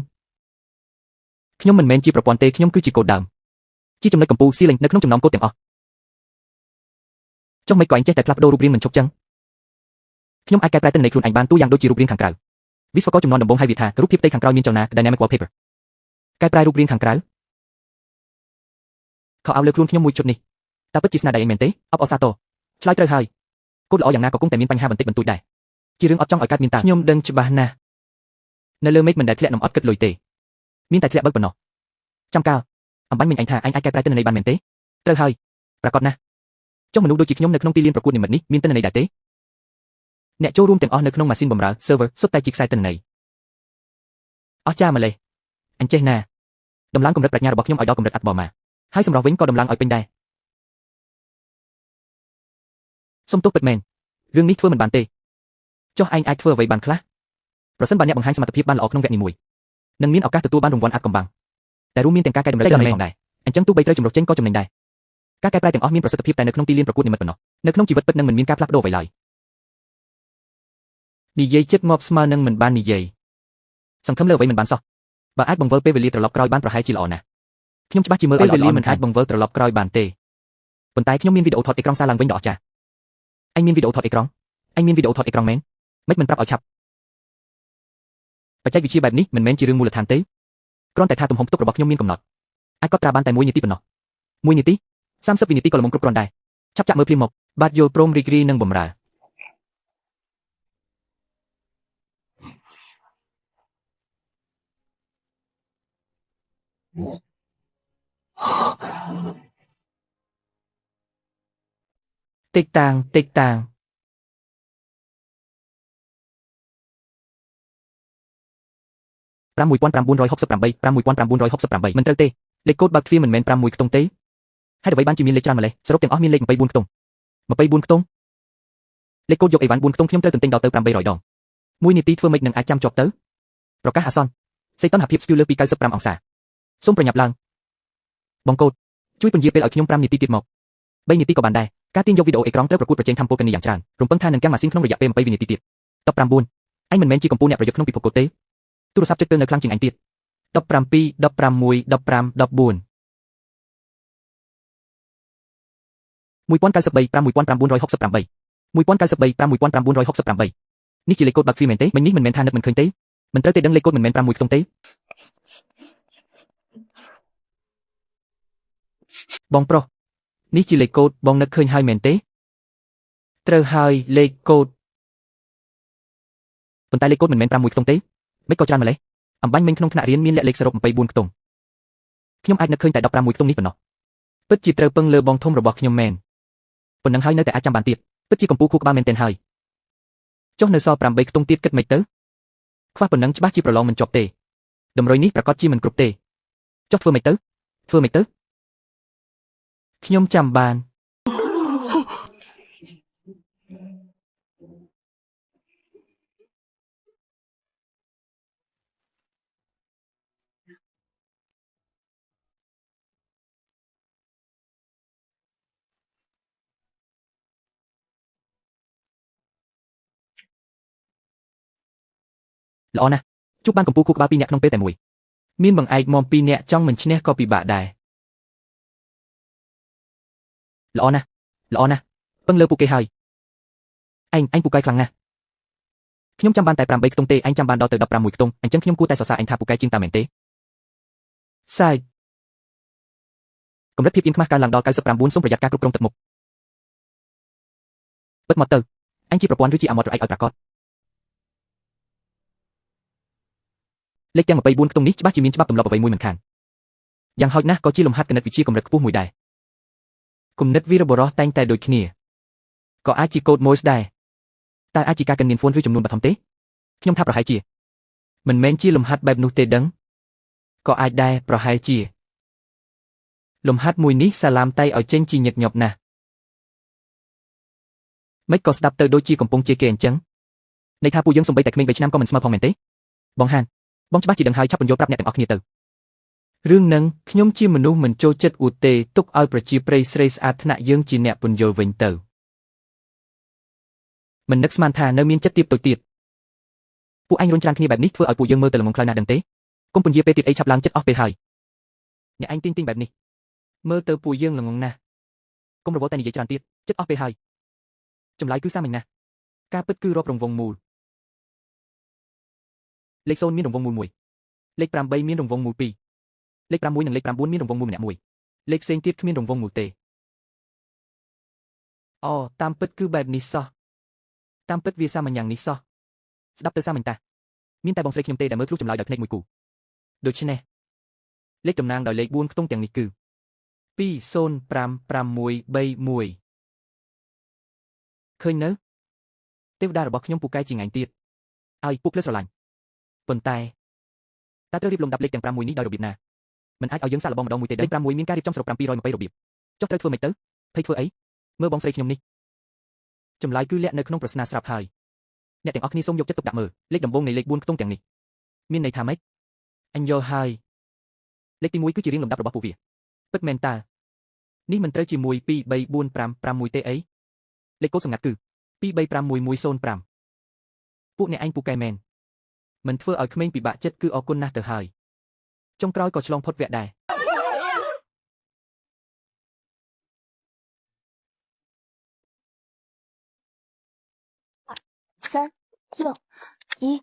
ខ្ញុំមិនមែនជាប្រព័ន្ធទេខ្ញុំគឺជាកូដដើមជាចំណុចកម្ពូល ceiling នៅក្នុងចំណោមកូដទាំងអស់ចុះមិនក៏អញចេះតែផ្លាស់ប្ដូររូបរាងមិនឈប់ចឹងខ្ញុំអាចកែប្រែទិន្នន័យខ្លួនឯងបានទូយ៉ាងដូចជារូបរាងខាងក្រៅវិស្វករចំនួនដំបូងហៅវាថារូបភាពផ្ទៃខាងក្រោយមានចលនា dynamic wallpaper កែប្រែរូបរាងខាងក្រៅខោអាវលើខ្លួនខ្ញុំមួយឈុតនេះតើពិតជាស្នាដៃឯងមែនទេអបអរសាទរឆ្លើយត្រូវហើយកូដល្អយ៉ាងណាក៏គង់តែមានបញ្ហាបន្តិចបន្តួចដែរជារឿងអត់ចង់ឲ្យកើតមានតើខ្ញុំដឹងច្បាស់ណាស់នៅលើមេឃមិនដែលធ្លាក់នំអត់គិតលុយទេមានតែធ្លាក់បើកប៉ុណ្ណោះចាំកាលអំបញ្ញមិញអញថាអញអាចកែប្រែទិន្នន័យបានមែនទេត្រូវហើយប្រកាសណាស់ចុះមនុស្សដូចជាខ្ញុំនៅក្នុងទីលានប្រកួតនិមិត្តនេះមានទិន្នន័យដែរទេអ្នកចូលរួមទាំងអស់នៅក្នុងម៉ាស៊ីនបម្រើ server សុទ្ធតែជាខ្សែទិន្នន័យអស្ចារ្យម្លេះអញចេះណាដំឡើងកម្រិតប្រាជ្ញារបស់ខ្ញុំឲ្យដល់កម្រិតអត្តបមាហើយសម្រាប់វិញក៏ដំឡើងឲ្យពេញដែរសុំទោសពិតមែនរឿងនេះធ្វើមិនបានទេចុះឯងអាចធ្វើអ្វីបានខ្លះប្រសិនបើអ្នកបង្ហាញសមត្ថភាពបានល្អក្នុងវគ្គនេះមួយនឹងមានឱកាសទទួលបានរង្វាន់អាថ៌កំបាំងតែរួមមានទាំងការកែតម្រូវទិន្នន័យផងដែរអញ្ចឹងទោះបីត្រូវជំរុះចេញក៏ចំណេញដែរការកែប្រែទាំងអស់មានប្រសិទ្ធភាពតែនៅក្នុងទីលានប្រកួតនិមិត្តប៉ុណ្ណោះនៅក្នុងជីវិតពិតនឹងមិនមានការផ្លាស់ប្ដូរអ្វីឡើយនិយាយចិត្តមកស្មើនឹងមិនបាននិយាយសង្ឃឹមលើអ្វីមិនបានសោះបើអាចបង្វិលពេលវេលាត្រឡប់ក្រោយបានប្រហែលជាល្អណាស់ខ្ញុំច្បាស់ជាមើលឲ្យល្អមិនអាចបង្វិលត្រឡប់ក្រោយបានទេប៉ុន្តែខ្ញុំមានវីដេអូថតអេក្រង់សារឡើងវិញដ៏អស្ចារ្យអញមានវីដេអូថតអេក្រង់អញមានវីដេអូថតអេក្រង់មែនមិនប្រាប់ឲ្យឆាប់បច្ចេកវិទ្យាបែបនេះមិនមែនជារឿងមូលដ្ឋានទេគ្រាន់តែថាទំហំផ្ទុករបស់ខ្ញុំមានកំណត់អាចកត់ត្រាបានតែ1នាទីប៉ុណ្ណោះ1នាទី30វិនាទីក៏ល្មមគ្រប់គ្រាន់ដែរឆាប់ចាក់មើលភ្លាមមកបាទយល់ព្រមរីករាយនឹងបំរើតិចតាងតិចតាង5968 5968មិនត្រូវទេលេខកូដបើកទ្វារមិនមែន51ខ្ទង់ទេហេតុអ្វីបានជាមានលេខច្រើនម្លេះសរុបទាំងអស់មានលេខ24ខ្ទង់24ខ្ទង់លេខកូដយកអីវ៉ាន់4ខ្ទង់ខ្ញុំត្រូវទន្ទិញដល់ទៅ800ដង1នាទីធ្វើម៉េចនឹងអាចចាំជាប់ទៅប្រកាសអាសន្នសីតុណ្ហភាពស្ពាវលើសពី95អង្សាសូមប្រញាប់ឡើងបងកូដជួយពន្យាពេលឲ្យខ្ញុំ5នាទីទៀតមក 3នាទីក៏បានដែរការទាញយកវីដេអូអេក្រង់ត្រូវប្រកួតប្រជែងធម្មពលកណីយ៉ាងច្រើនរំពឹងថានឹងកាំងម៉ាស៊ីនក្នុងរយៈពេល20វិនាទីទៀត19ឯងមិនមែនជាកម្ពុជាអ្នកប្រយុទ្ធក្នុងពិភពកូដទេទូរស័ព្ទចុចពេលនៅខ្លាំងជាងអញទៀត17 16 15 14 1093 5968 1093 5968នេះជាលេខកូដបើកទ្វារមែនទេមិញនេះមិនមែនថានឹកមិនឃើញទេមិនត្រូវទេដឹងលេខកូដមិនមែន6ខ្ទង់ទេបងប្រុសនេះជាលេខកូដបងនឹកឃើញហើយមែនទេត្រូវហើយលេខកូដប៉ុន្តែលេខកូដមិនមែន6ខ្ទង់ទេមិនក៏ច្រើនម្លេះអំបញ្ញមិញក្នុងថ្នាក់រៀនមានលាក់លេខសរុប24ខ្ទង់ខ្ញុំអាចនឹកឃើញតែ16ខ្ទង់នេះប៉ុណ្ណោះពិតជាត្រូវពឹងលើបងធំរបស់ខ្ញុំមែនប៉ុណ្ណឹងហើយនៅតែអាចចាំបានទៀតពិតជាកម្ពូលខួរក្បាលមែនទែនហើយចុះនៅសល់8ខ្ទង់ទៀតគិតមិនទៅខ្វះប៉ុណ្ណឹងច្បាស់ជាប្រឡងមិនជាប់ទេតម្រុយនេះប្រកាសជាមិនគ្រប់ទេចុះធ្វើមិនទៅធ្វើមិនទៅខ្ញុំចាំបានល្អណាស់ជួបបានកម្ពូលខួរក្បាល2នាក់ក្នុងពេលតែមួយមានបង្អែកមុំ2នាក់ចង់មិនឈ្នះក៏ពិបាកដែរល្អណាស់ល្អណាស់ពឹងលើពួកគេហើយឯងឯងពូកែខ្លាំងណាស់ខ្ញុំចាំបានតែ8ខ្ទង់ទេឯងចាំបានដល់ទៅ16ខ្ទង់អញ្ចឹងខ្ញុំគួរតែសរសើរឯងថាពូកែជាងតាមែនទេសាយកម្រិតភាពអៀនខ្មាស់កើនឡើងដល់99សូមប្រយ័ត្នការគ្រប់គ្រងទឹកមុខពិតមកទៅឯងជាប្រព័ន្ធឬជាអាម៉តរឯកឲ្យប្រាកដលេខទាំង24ខ្ទង់នេះច្បាស់ជាមានច្បាប់ទម្លាប់អ្វីមួយមិនខានយ៉ាងហោចណាស់ក៏ជាលំហាត់គណិតវិទ្យាកម្រិតខ្ពស់មួយដែរគំនិតវីរបុរសតែងតែដូចគ្នាក៏អាចជាកូដមួយដែរតើអាចជាការកិនមានហ្វូនឬចំនួនបឋមទេខ្ញុំថាប្រហែលជាមិនមែនជាលំហាត់បែបនោះទេដឹងក៏អាចដែរប្រហែលជាលំហាត់មួយនេះសាឡាមតៃឲ្យចេញជាញឹកញាប់ណាស់មិនក៏ស្ដាប់ទៅដូចជាកំពុងជាគេអញ្ចឹងន័យថាពួកយើងសំបីតែក្មេង3ឆ្នាំក៏មិនស្មើផងមែនទេបងហានបងច្បាស់ជាដឹងហើយឆាប់ពន្យល់ប្រាប់អ្នកទាំងអស់គ្នាទៅរឿងនឹងខ្ញុំជាមនុស្សមិនចូលចិត្តអួតទេទុកឲ្យប្រជាប្រិយស្រីស្អាតថ្នាក់យើងជាអ្នកពន្យល់វិញទៅមិននឹកស្មានថានៅមានចិត្តទៀបតូចទៀតពួកឯងរុញច្រានគ្នាបែបនេះធ្វើឲ្យពួកយើងមើលទៅល្ងងខ្លៅណាស់ដឹងទេកុំពន្យាពេលទៀតអីឆាប់ឡើងចិត្តអស់ពេលហើយអ្នកឯងទីងទីងបែបនេះមើលទៅពួកយើងល្ងងណាស់កុំរវល់តែនិយាយច្រើនទៀតចិត្តអស់ពេលហើយចម្លើយគឺសាមញ្ញណាស់ការពិតគឺរាប់រង្វង់មូលលេខ0មានរង្វង់មូល1លេខ8មានរង្វង់មូល2លេខ6និងលេខ9មានរង្វង់មូលម្នាក់មួយលេខផ្សេងទៀតគ្មានរង្វង់មូលទេអូតាមពិតគឺបែបនេះសោះតាមពិតវាសាមញ្ញយ៉ាងនេះសោះស្ដាប់ទៅសាមញ្ញតាមានតែបងស្រីខ្ញុំទេដែលមើលធ្លុះចម្លើយដោយភ្នែកមួយគូដូច្នេះលេខតំណាងដោយលេខ4ខ្ទង់ទាំងនេះគឺ2 0 5 6 3 1ឃើញនៅទេវតារបស់ខ្ញុំពូកែជាងឯងទៀតឲ្យពួកភ្លើស្រឡាញ់ប៉ុន្តែតើត្រូវរៀបលំដាប់លេខទាំង6នេះដោយរបៀបណាមិនអាចឲ្យយើងសាកល្បងម្ដងមួយទេលេខ6មានការរៀបចំសរុប720របៀបចុះត្រូវធ្វើម៉េចទៅភ័យធ្វើអីមើលបងស្រីខ្ញុំនេះចម្លើយគឺលាក់នៅក្នុងប្រស្នាស្រាប់ហើយអ្នកទាំងអស់គ្នាសូមយកចិត្តទុកដាក់មើលលេខដំបូងនៃលេខ4ខ្ទង់ទាំងនេះមានន័យថាម៉េចអញយល់ហើយលេខទី1គឺជារៀងលំដាប់របស់ពួកវាពិតមែនតើនេះមិនត្រូវជា1 2 3 4 5 6ទេអីលេខកូដសម្ងាត់គឺ2 3 5 1 1 0 5ពួកអ្នកឯងពូកែមែនមិនធ្វើឲ្យក្មេងពិបាកចិត្តគឺអរគុណណាស់ទៅហើយចុងក្រោយក៏ឆ្លងផុតវគ្គដែរ 3 6 1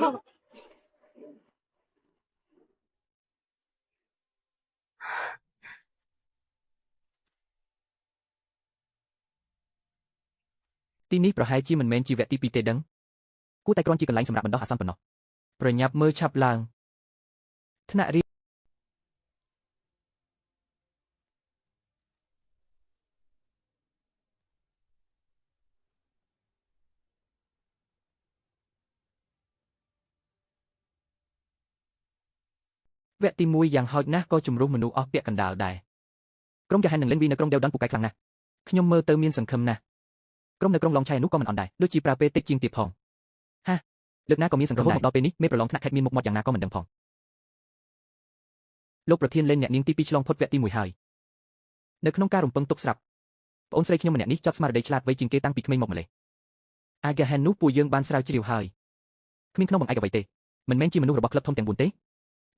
0 6。 ទីនេះប្រហែលជាមិនមែនជាវគ្គទី2ទេដឹងគួរតែគ្រាន់ជាកន្លែងសម្រាប់បណ្ដោះអាសន្នប៉ុណ្ណោះប្រញាប់មើលឆាប់ឡើងថ្នាក់រៀនវគ្គទី1យ៉ាងហោចណាស់ក៏ជំរុះមនុស្សអស់ពាក់កណ្ដាលដែរក្រុមយ៉ាហែននិងលិនវីនៅក្រុងដេវដនពូកែខ្លាំងណាស់ខ្ញុំមើលទៅមានសង្ឃឹមណាស់ក្រុមនៅក្រុងឡុងឆៃនោះក៏មិនអន់ដែរដូចជាប្រើពេលតិចជាងទៀតផងហា លើកណាក៏មានសង្ឃឹមដែររហូតមកដល់ពេលនេះមេប្រឡងថ្នាក់ខេត្តមានមុខមាត់យ៉ាងណាក៏មិនដឹងផងលោកប្រធានលេនអ្នកនាងទី2ឆ្លងផុតវគ្គទី1ហើយនៅក្នុងការរំពឹងទុកស្រាប់ប្អូនស្រីខ្ញុំម្នាក់នេះចត់ស្មារតីឆ្លាតវៃជាងគេតាំងពីក្មេងមកម្លេះអាហ្គាហែននោះពួកយើងបានស្រាវជ្រាវហើយគ្មានក្នុងបង្អែកអ្វីទេមិនមែនជាមនុស្សរបស់ក្លឹបធំទាំង4ទេ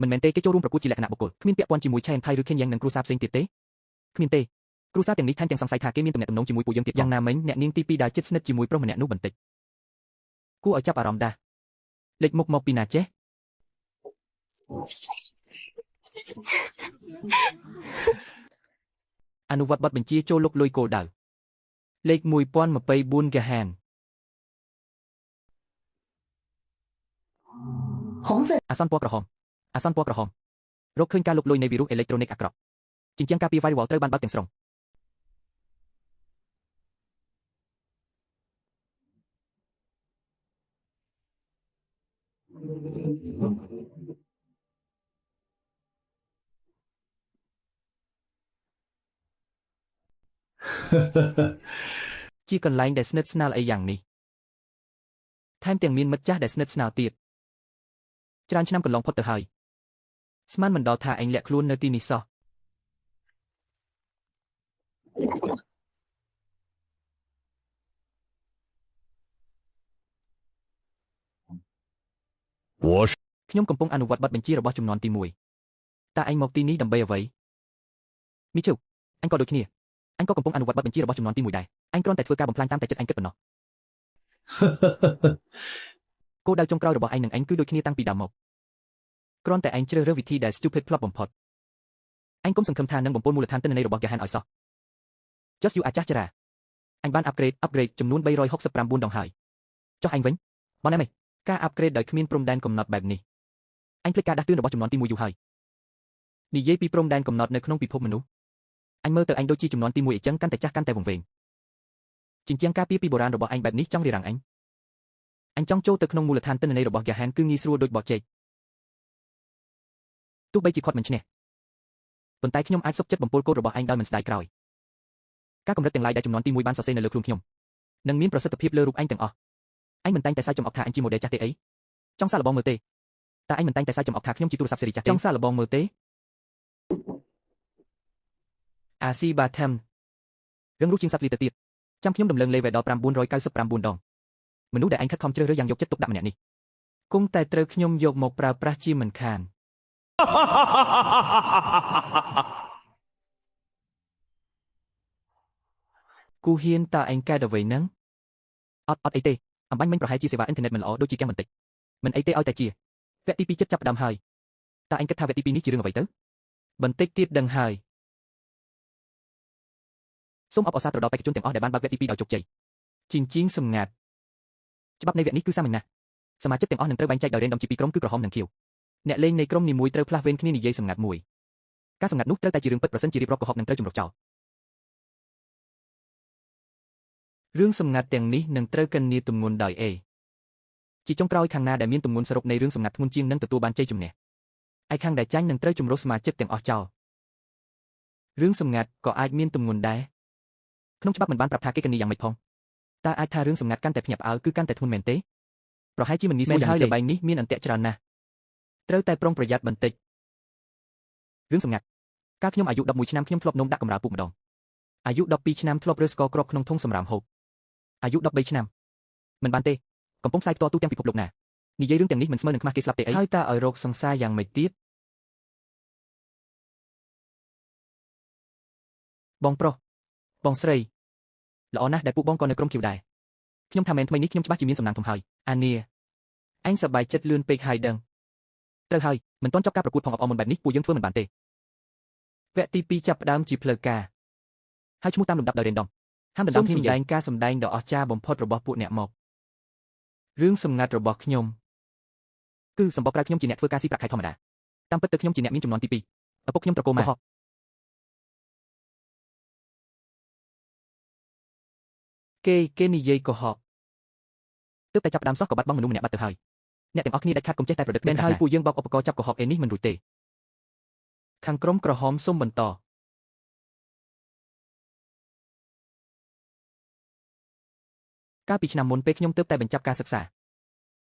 មិនមែនទេគេចូលរួមប្រកួតជាលក្ខណៈបុគ្គលគ្មានពាក់ព័ន្ធជាមួយឆែនថៃឬខេនយ៉ាងនិងគ្រួសារផ្សេងទៀតទេគ្មានទេគ្រួសារទាំងនេះថែមទាំងសង្ស័យថាគេមានទំនាក់ទំនងជាមួយពួកយើងទៀតយ៉ាងណាមិញអ្នកនាងទី2ដែលជិតស្និទ្ធជាមួយប្រុសម្នាក់នោះបន្តិចគួរឲ្យចាប់អារម្មណ៍ដែរលេចមុខមកពីណាចេះអនុវត្តបទបញ្ជាចូលលុកលុយគោលដៅលេខ1024ហ្គាហាន 红色 អាសន្នពណ៌ក្រហមអាសន្នពណ៌ក្រហមរកឃើញការលុកលុយនៃវីរុសអេឡិចត្រូនិកអាក្រក់ជញ្ជាំងការពារ firewall ត្រូវបានបើកទាំងស្រុងជាកន្លែងដែលស្និទ្ធស្នាលអីយ៉ាងនេះថែមទាំងមានមិត្តចាស់ដែលស្និទ្ធស្នាលទៀតច្រើនឆ្នាំកន្លងផុតទៅហើយស្មានមិនដល់ថាឯងលាក់ខ្លួននៅទីនេះសោះ 我是 ខ្ញុំកំពុងអនុវត្តបទបញ្ជារបស់ចំនួនទី1តើឯងមកទីនេះដើម្បីអ្វីមីជូអញក៏ដូចគ្នាអញក៏កំពុងអនុវត្តបទបញ្ជារបស់ចំនួនទី1ដែរអញគ្រាន់តែធ្វើការបំផ្លាញតាមតែចិត្តអញគិតប៉ុណ្ណោះគោលដៅចុងក្រោយរបស់ឯងនិងអញគឺដូចគ្នាតាំងពីដើមមកគ្រាន់តែឯងជ្រើសរើសវិធីដែល stupid ផ្លប់បំផុតអញគុំសង្ឃឹមថានឹងបំពុលមូលដ្ឋានទិន្នន័យរបស់ Gahan ឲ្យសោះ Just you អាចាស់ចរាអញបាន upgrade ចំនួន369ដងហើយចុះអញវិញបងណែមេការ upgrade ដោយគ្មានព្រំដែនកំណត់បែបនេះអញភ្លេចការដាស់តឿនរបស់ចំនួនទី1យូរហើយនិយាយពីព្រំដែនកំណត់នៅក្នុងពិភពមនុស្សអញមើលទៅអញដូចជាចំនួនទី1អញ្ចឹងកាន់តែចាស់កាន់តែវង្វេងជញ្ជាំងការពារពីបុរាណរបស់អញបែបនេះចង់រារាំងអញអញចង់ចូលទៅក្នុងមូលដ្ឋានទិន្នន័យរបស់ Gahan គឺងាយស្រួលដូចបកចេកទោះបីជាគាត់មិនឈ្នះប៉ុន្តែខ្ញុំអាចសុខចិត្តបំពុលកូដរបស់អញដោយមិនស្ដាយក្រោយការកម្រិតទាំងឡាយដែលចំនួនទី1បានសរសេរនៅលើខ្លួនខ្ញុំនឹងមានប្រសិទ្ធភាពលើរូបអញទាំងអស់អញមិនតែងតែសើចចំអកថាអញជា model ចាស់ទេអីចង់សាកល្បងមើលទេតែអញមិនតែងតែសើចចំអកថាខ្ញុំជាទូរស័ព្ទស៊េរីចាស់ទេចង់សាកល្បងមើលទេអាស៊ីបាថឹមរឿងរស់ជាងសត្វលីទៅទៀតចាំខ្ញុំដំឡើង level ដល់999ដងមនុស្សដែលអញខិតខំជ្រើសរើសយ៉ាងយកចិត្តទុកដាក់ម្នាក់នេះគង់តែត្រូវខ្ញុំយកមកប្រើប្រាស់ជាមិនខាន គូហ៊ានតើឯងកើតអ្វីហ្នឹងអត់អត់អីទេអំបញ្ញមិញប្រហែលជាសេវាអ៊ីនធឺណិតមិនល្អដូចជាកាំងបន្តិចមិនអីទេឲ្យតែជាវគ្គទី2ចិត្តចាប់ផ្ដើមហើយតើឯងគិតថាវគ្គទី2នេះជារឿងអ្វីទៅបន្តិចទៀតដឹងហើយសូមអបអរសាទរដល់បេក្ខជនទាំងអស់ដែលបានបើកវគ្គទី2ដោយជោគជ័យជីងជីងសម្ងាត់ច្បាប់នៃវគ្គនេះគឺសាមញ្ញណាស់សមាជិកទាំងអស់នឹងត្រូវបែងចែកដោយ random ជាពីរក្រុមគឺក្រហមនិងខៀវអ្នកលេងនៃក្រុមនីមួយត្រូវផ្លាស់វេនគ្នានិយាយសម្ងាត់មួយការសម្ងាត់នោះត្រូវតែជារឿងពិតប្រសិនជារៀបរាប់កុហកនឹងត្រូវជំរុះចោលរឿងសម្ងាត់ទាំងនេះនឹងត្រូវកិននាទម្ងន់ដោយ A ជាចុងក្រោយខាងណាដែលមានទម្ងន់សរុបនៃរឿងសម្ងាត់ធ្ងន់ជាងនឹងទទួលបានជ័យជំនះឯខាងដែលចាញ់នឹងត្រូវជំរុះសមាជិកទាំងអស់ចោលរឿងសម្ងាត់ក៏អាចមានទម្ងន់ដែរក្នុងច្បាប់មិនបានប្រាប់ថាគេកិននាយ៉ាងម៉េចផងតើអាចថារឿងសម្ងាត់កាន់តែភ្ញាក់ផ្អើលគឺកាន់តែធ្ងន់មែនទេប្រហែលជាមិនងាយស្រួលយ៉ាងនេះទេល្បែងនេះមានអន្ទាក់ច្រើនណាស់ត្រូវតែប្រុងប្រយ័ត្នបន្តិចរឿងសម្ងាត់កាលខ្ញុំអាយុ11ឆ្នាំខ្ញុំធ្លាប់នោមដាក់កម្រាលពុកម្ដងអាយុ12ឆ្នាំធ្លាប់រើសស្ករគ្រាប់ក្នុងធុងសម្រាមហូបអាយុ13ឆ្នាំមិនបានទេកំពុងផ្សាយផ្ទាល់ទូទាំងពិភពលោកណានិយាយរឿងទាំងនេះមិនស្មើនឹងខ្មាស់គេស្លាប់ទេអីហើយតើឲ្យរោគសង្សារយ៉ាងម៉េចទៀតបងប្រុសបងស្រីល្អណាស់ដែលពួកបងក៏នៅក្រុមខៀវដែរខ្ញុំថាមែនថ្មីនេះខ្ញុំច្បាស់ជាមានសំណាងធំហើយអានីអញសប្បាយចិត្តលឿនពេកហើយដឹងត្រូវហើយមិនទាន់ចប់ការប្រកួតផងអបអរមុនបែបនេះពួកយើងធ្វើមិនបានទេវគ្គទី2ចាប់ផ្ដើមជាផ្លូវការហើយឈ្មោះតាមលំដាប់ដោយ random ហាមដណ្ដើមគ្នានិយាយការសម្ដែងដ៏អស្ចារ្យបំផុតរបស់ពួកអ្នកមករឿងសម្ងាត់របស់ខ្ញុំគឺសម្បកក្រៅខ្ញុំជាអ្នកធ្វើការស៊ីប្រាក់ខែធម្មតាតាមពិតទៅខ្ញុំជាអ្នកមានចំនួនទី2ឪពុកខ្ញុំត្រកូលម៉ាគេគេនិយាយកុហកទើបតែចាប់ផ្ដើមសោះក៏បាត់បង់មនុស្សម្នាក់បាត់ទៅហើយអ្នកទាំងអស់គ្នាដាច់ខាតកុំចេះតែប្រឌិតមែនហើយពួកយើងបោកឧបករណ៍ចាប់កុហកឯនេះមិនរួចទេខាងក្រុមក្រហមសូមបន្តកាលពីឆ្នាំមុនពេលខ្ញុំទើបតែបញ្ចប់ការសិក្សា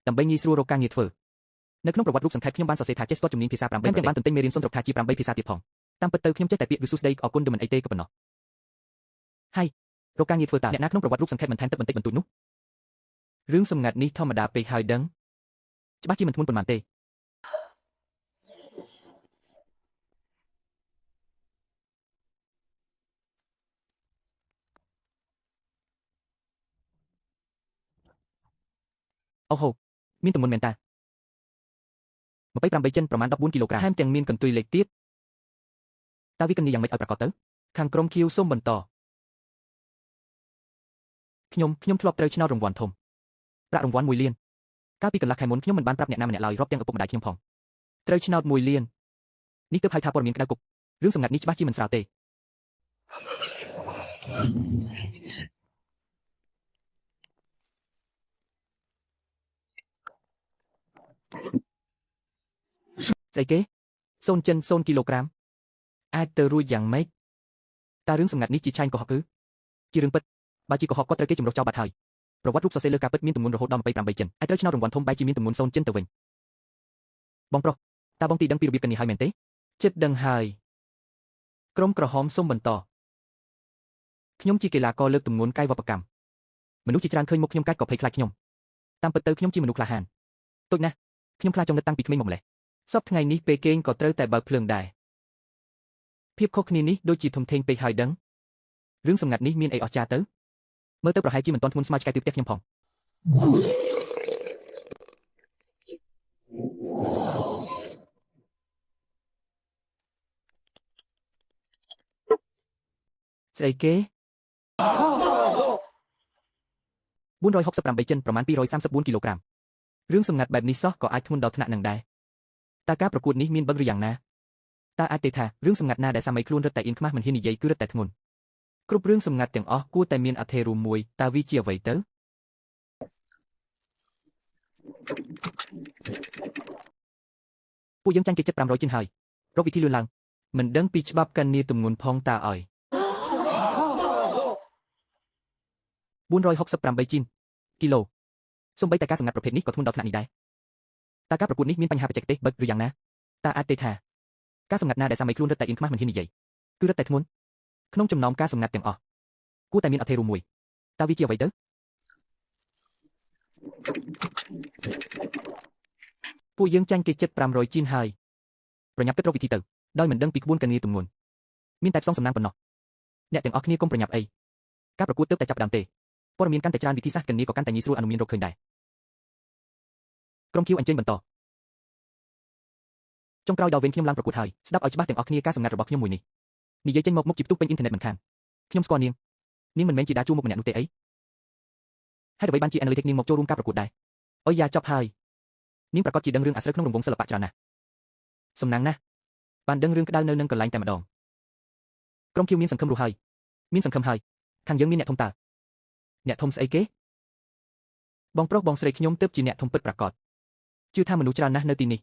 ដើម្បីងាយស្រួលរកការងារធ្វើនៅក្នុងប្រវត្តិរូបសង្ខេបខ្ញុំបានសរសេរថាចេះស្ទាត់ជំនាញភាសា8ប្រទេសបានទន្ទិញមេរៀនសូត្រថាជា8ភាសាទៀតផងតាមពិតទៅខ្ញុំចេះតែពាក្យគឺសួស្តីអរគុណឬមិនអីទេក៏ប៉ុណ្ណោះហើយរកការងារធ្វើតើអ្នកណាក្នុងប្រវត្តិរូបសង្ខេបមិនថែមទឹកបន្តិចបន្តួចនោះរឿងសម្ងាត់នេះធម្មតាពេកហើយដឹងច្បាស់ជាមិនធ្ងន់ប៉ុន្មានទេអូហូមានទម្ងន់មែនតា28ចិនប្រមាណ14គីឡូក្រាមថែមទាំងមានកន្ទុយលេខទៀតតើវាគណនាយ៉ាងម៉េចឲ្យប្រាកដទៅខាងក្រុម Q សូមបន្តខ្ញុំធ្លាប់ត្រូវឆ្នោតរង្វាន់ធំប្រាក់រង្វាន់1លានកាលពីកន្លះខែមុនខ្ញុំមិនបានប្រាប់អ្នកណាម្នាក់ឡើយរាប់ទាំងឪពុកម្ដាយខ្ញុំផងត្រូវឆ្នោត1លាននេះទើបហៅថាព័ត៌មានក្តៅគុករឿងសម្ងាត់នេះច្បាស់ជាមិនស្រាលទេស្អីគេ0ចិន0គីឡូក្រាមអាចទៅរួចយ៉ាងម៉េចតើរឿងសម្ងាត់នេះជាឆែងកុហកគឺជារឿងពិតបើជាកុហកគាត់ត្រូវគេជំរុះចោលបាត់ហើយប្រវត្តិរូបសរសេរលើការពិតមានទម្ងន់រហូតដល់28ចិនអាចត្រូវឆ្នោតរង្វាន់ធំបែរជាមានទម្ងន់0ចិនទៅវិញបងប្រុសតើបងទីដឹងពីរបៀបកនេះហើយមែនទេចិត្តដឹងហើយក្រុមក្រហមសូមបន្តខ្ញុំជាកីឡាករលើកទម្ងន់កាយវប្បកម្មមនុស្សជាច្រើនឃើញមុខខ្ញុំកាច់ក៏ភ័យខ្លាចខ្ញុំតាមពិតទៅខ្ញុំជាមនុស្សក្លាហានតូចណាស់ខ្ញុំខ្លាចចង្អឹតតាំងពីក្មេងមកម្លេះសពថ្ងៃនេះពេលគេងក៏ត្រូវតែបើកភ្លើងដែរភាពខុសគ្នានេះដូចជាធំធេងពេកហើយដឹងរឿងសម្ងាត់នេះមានអីអស្ចារ្យទៅមើលទៅប្រហែលជាមិនទាន់ធ្ងន់ស្មើឆ្កែទិផ្ទះខ្ញុំផងស្អីគេ468ចិនប្រមាណ234គីឡូក្រាមរឿងសម្ងាត់បែបនេះសោះក៏អាចធ្ងន់ដល់ថ្នាក់នឹងដែរតើការប្រកួតនេះមានបឹងឬយ៉ាងណាតើអាចទេថារឿងសម្ងាត់ណាដែលសាមីខ្លួនរឹតតែអៀនខ្មាស់មិនហ៊ាននិយាយគឺរឹតតែធ្ងន់គ្រប់រឿងសម្ងាត់ទាំងអស់គួរតែមានអធិរួមមួយតើវាជាអ្វីទៅពួកយើងចាញ់គេចិត្ត500ជាងហើយរកវិធីលឿនឡើងមិនដឹងពីច្បាប់កណ្នីទម្ងន់ផងតើអើយ468ជីនគីឡូសូម្បីតែការសម្ងាត់ប្រភេទនេះក៏ធ្ងន់ដល់ថ្នាក់នេះដែរតើការប្រកួតនេះមានបញ្ហាបច្ចេកទេសបឹកឬយ៉ាងណាតើអាចទេថាការសម្ងាត់ណាដែលសាមីខ្លួនរឹតតែអៀនខ្មាស់មិនហ៊ាននិយាយគឺរឹតតែធ្ងន់ក្នុងចំណោមការសម្ងាត់ទាំងអស់គួរតែមានអធិរួមមួយតើវាជាអ្វីទៅពួកយើងចាញ់គេចិត្ត500ជីនហើយប្រញាប់គិតរកវិធីទៅដោយមិនដឹងពីក្បួនកណនីទម្ងន់មានតែផ្សងសំណាងប៉ុណ្ណោះអ្នកទាំងអស់គ្នាកុំប្រញាប់អីការប្រកួតទើបតែចាប់ផ្ដើមទេព័ត៌មានកាន់តែច្រើនវិធីសាស្ត្រកណនីក៏កាន់តែងាយស្រួលអនុមានរកឃើញដែរក្រុម Q អញ្ជើញបន្តចុងក្រោយដល់វិញខ្ញុំឡើងប្រកួតហើយស្ដាប់ឲ្យច្បាស់ទាំងអស់គ្នាការសម្ងាត់របស់ខ្ញុំមួយនេះនិយាយចេញមកមុខជាផ្ទុះពេញអ៊ីនធឺណិតមិនខានខ្ញុំស្គាល់នាងនាងមិនមែនជាដាជួមុខម្នាក់នោះទេអីហេតុអ្វីបានជា Analytics នាងមកចូលរួមការប្រកួតដែរអូយយ៉ាចប់ហើយនាងប្រកាសជាដឹងរឿងអាស្រូវក្នុងរង្វង់សិល្បៈច្រើនណាស់សំណាងណាស់បានដឹងរឿងក្តៅនៅនឹងកន្លែងតែម្ដងក្រុម Q មានសង្ឃឹមរស់ហើយមានសង្ឃឹមហើយខាងយើងមានអ្នកធំតើអ្នកធំស្អីគេបងប្រុសបងស្រីខ្ញុំទើបជាអ្នកធំពិតប្រាកដជឿថាមនុស្សច្រើនណាស់នៅទីនេះ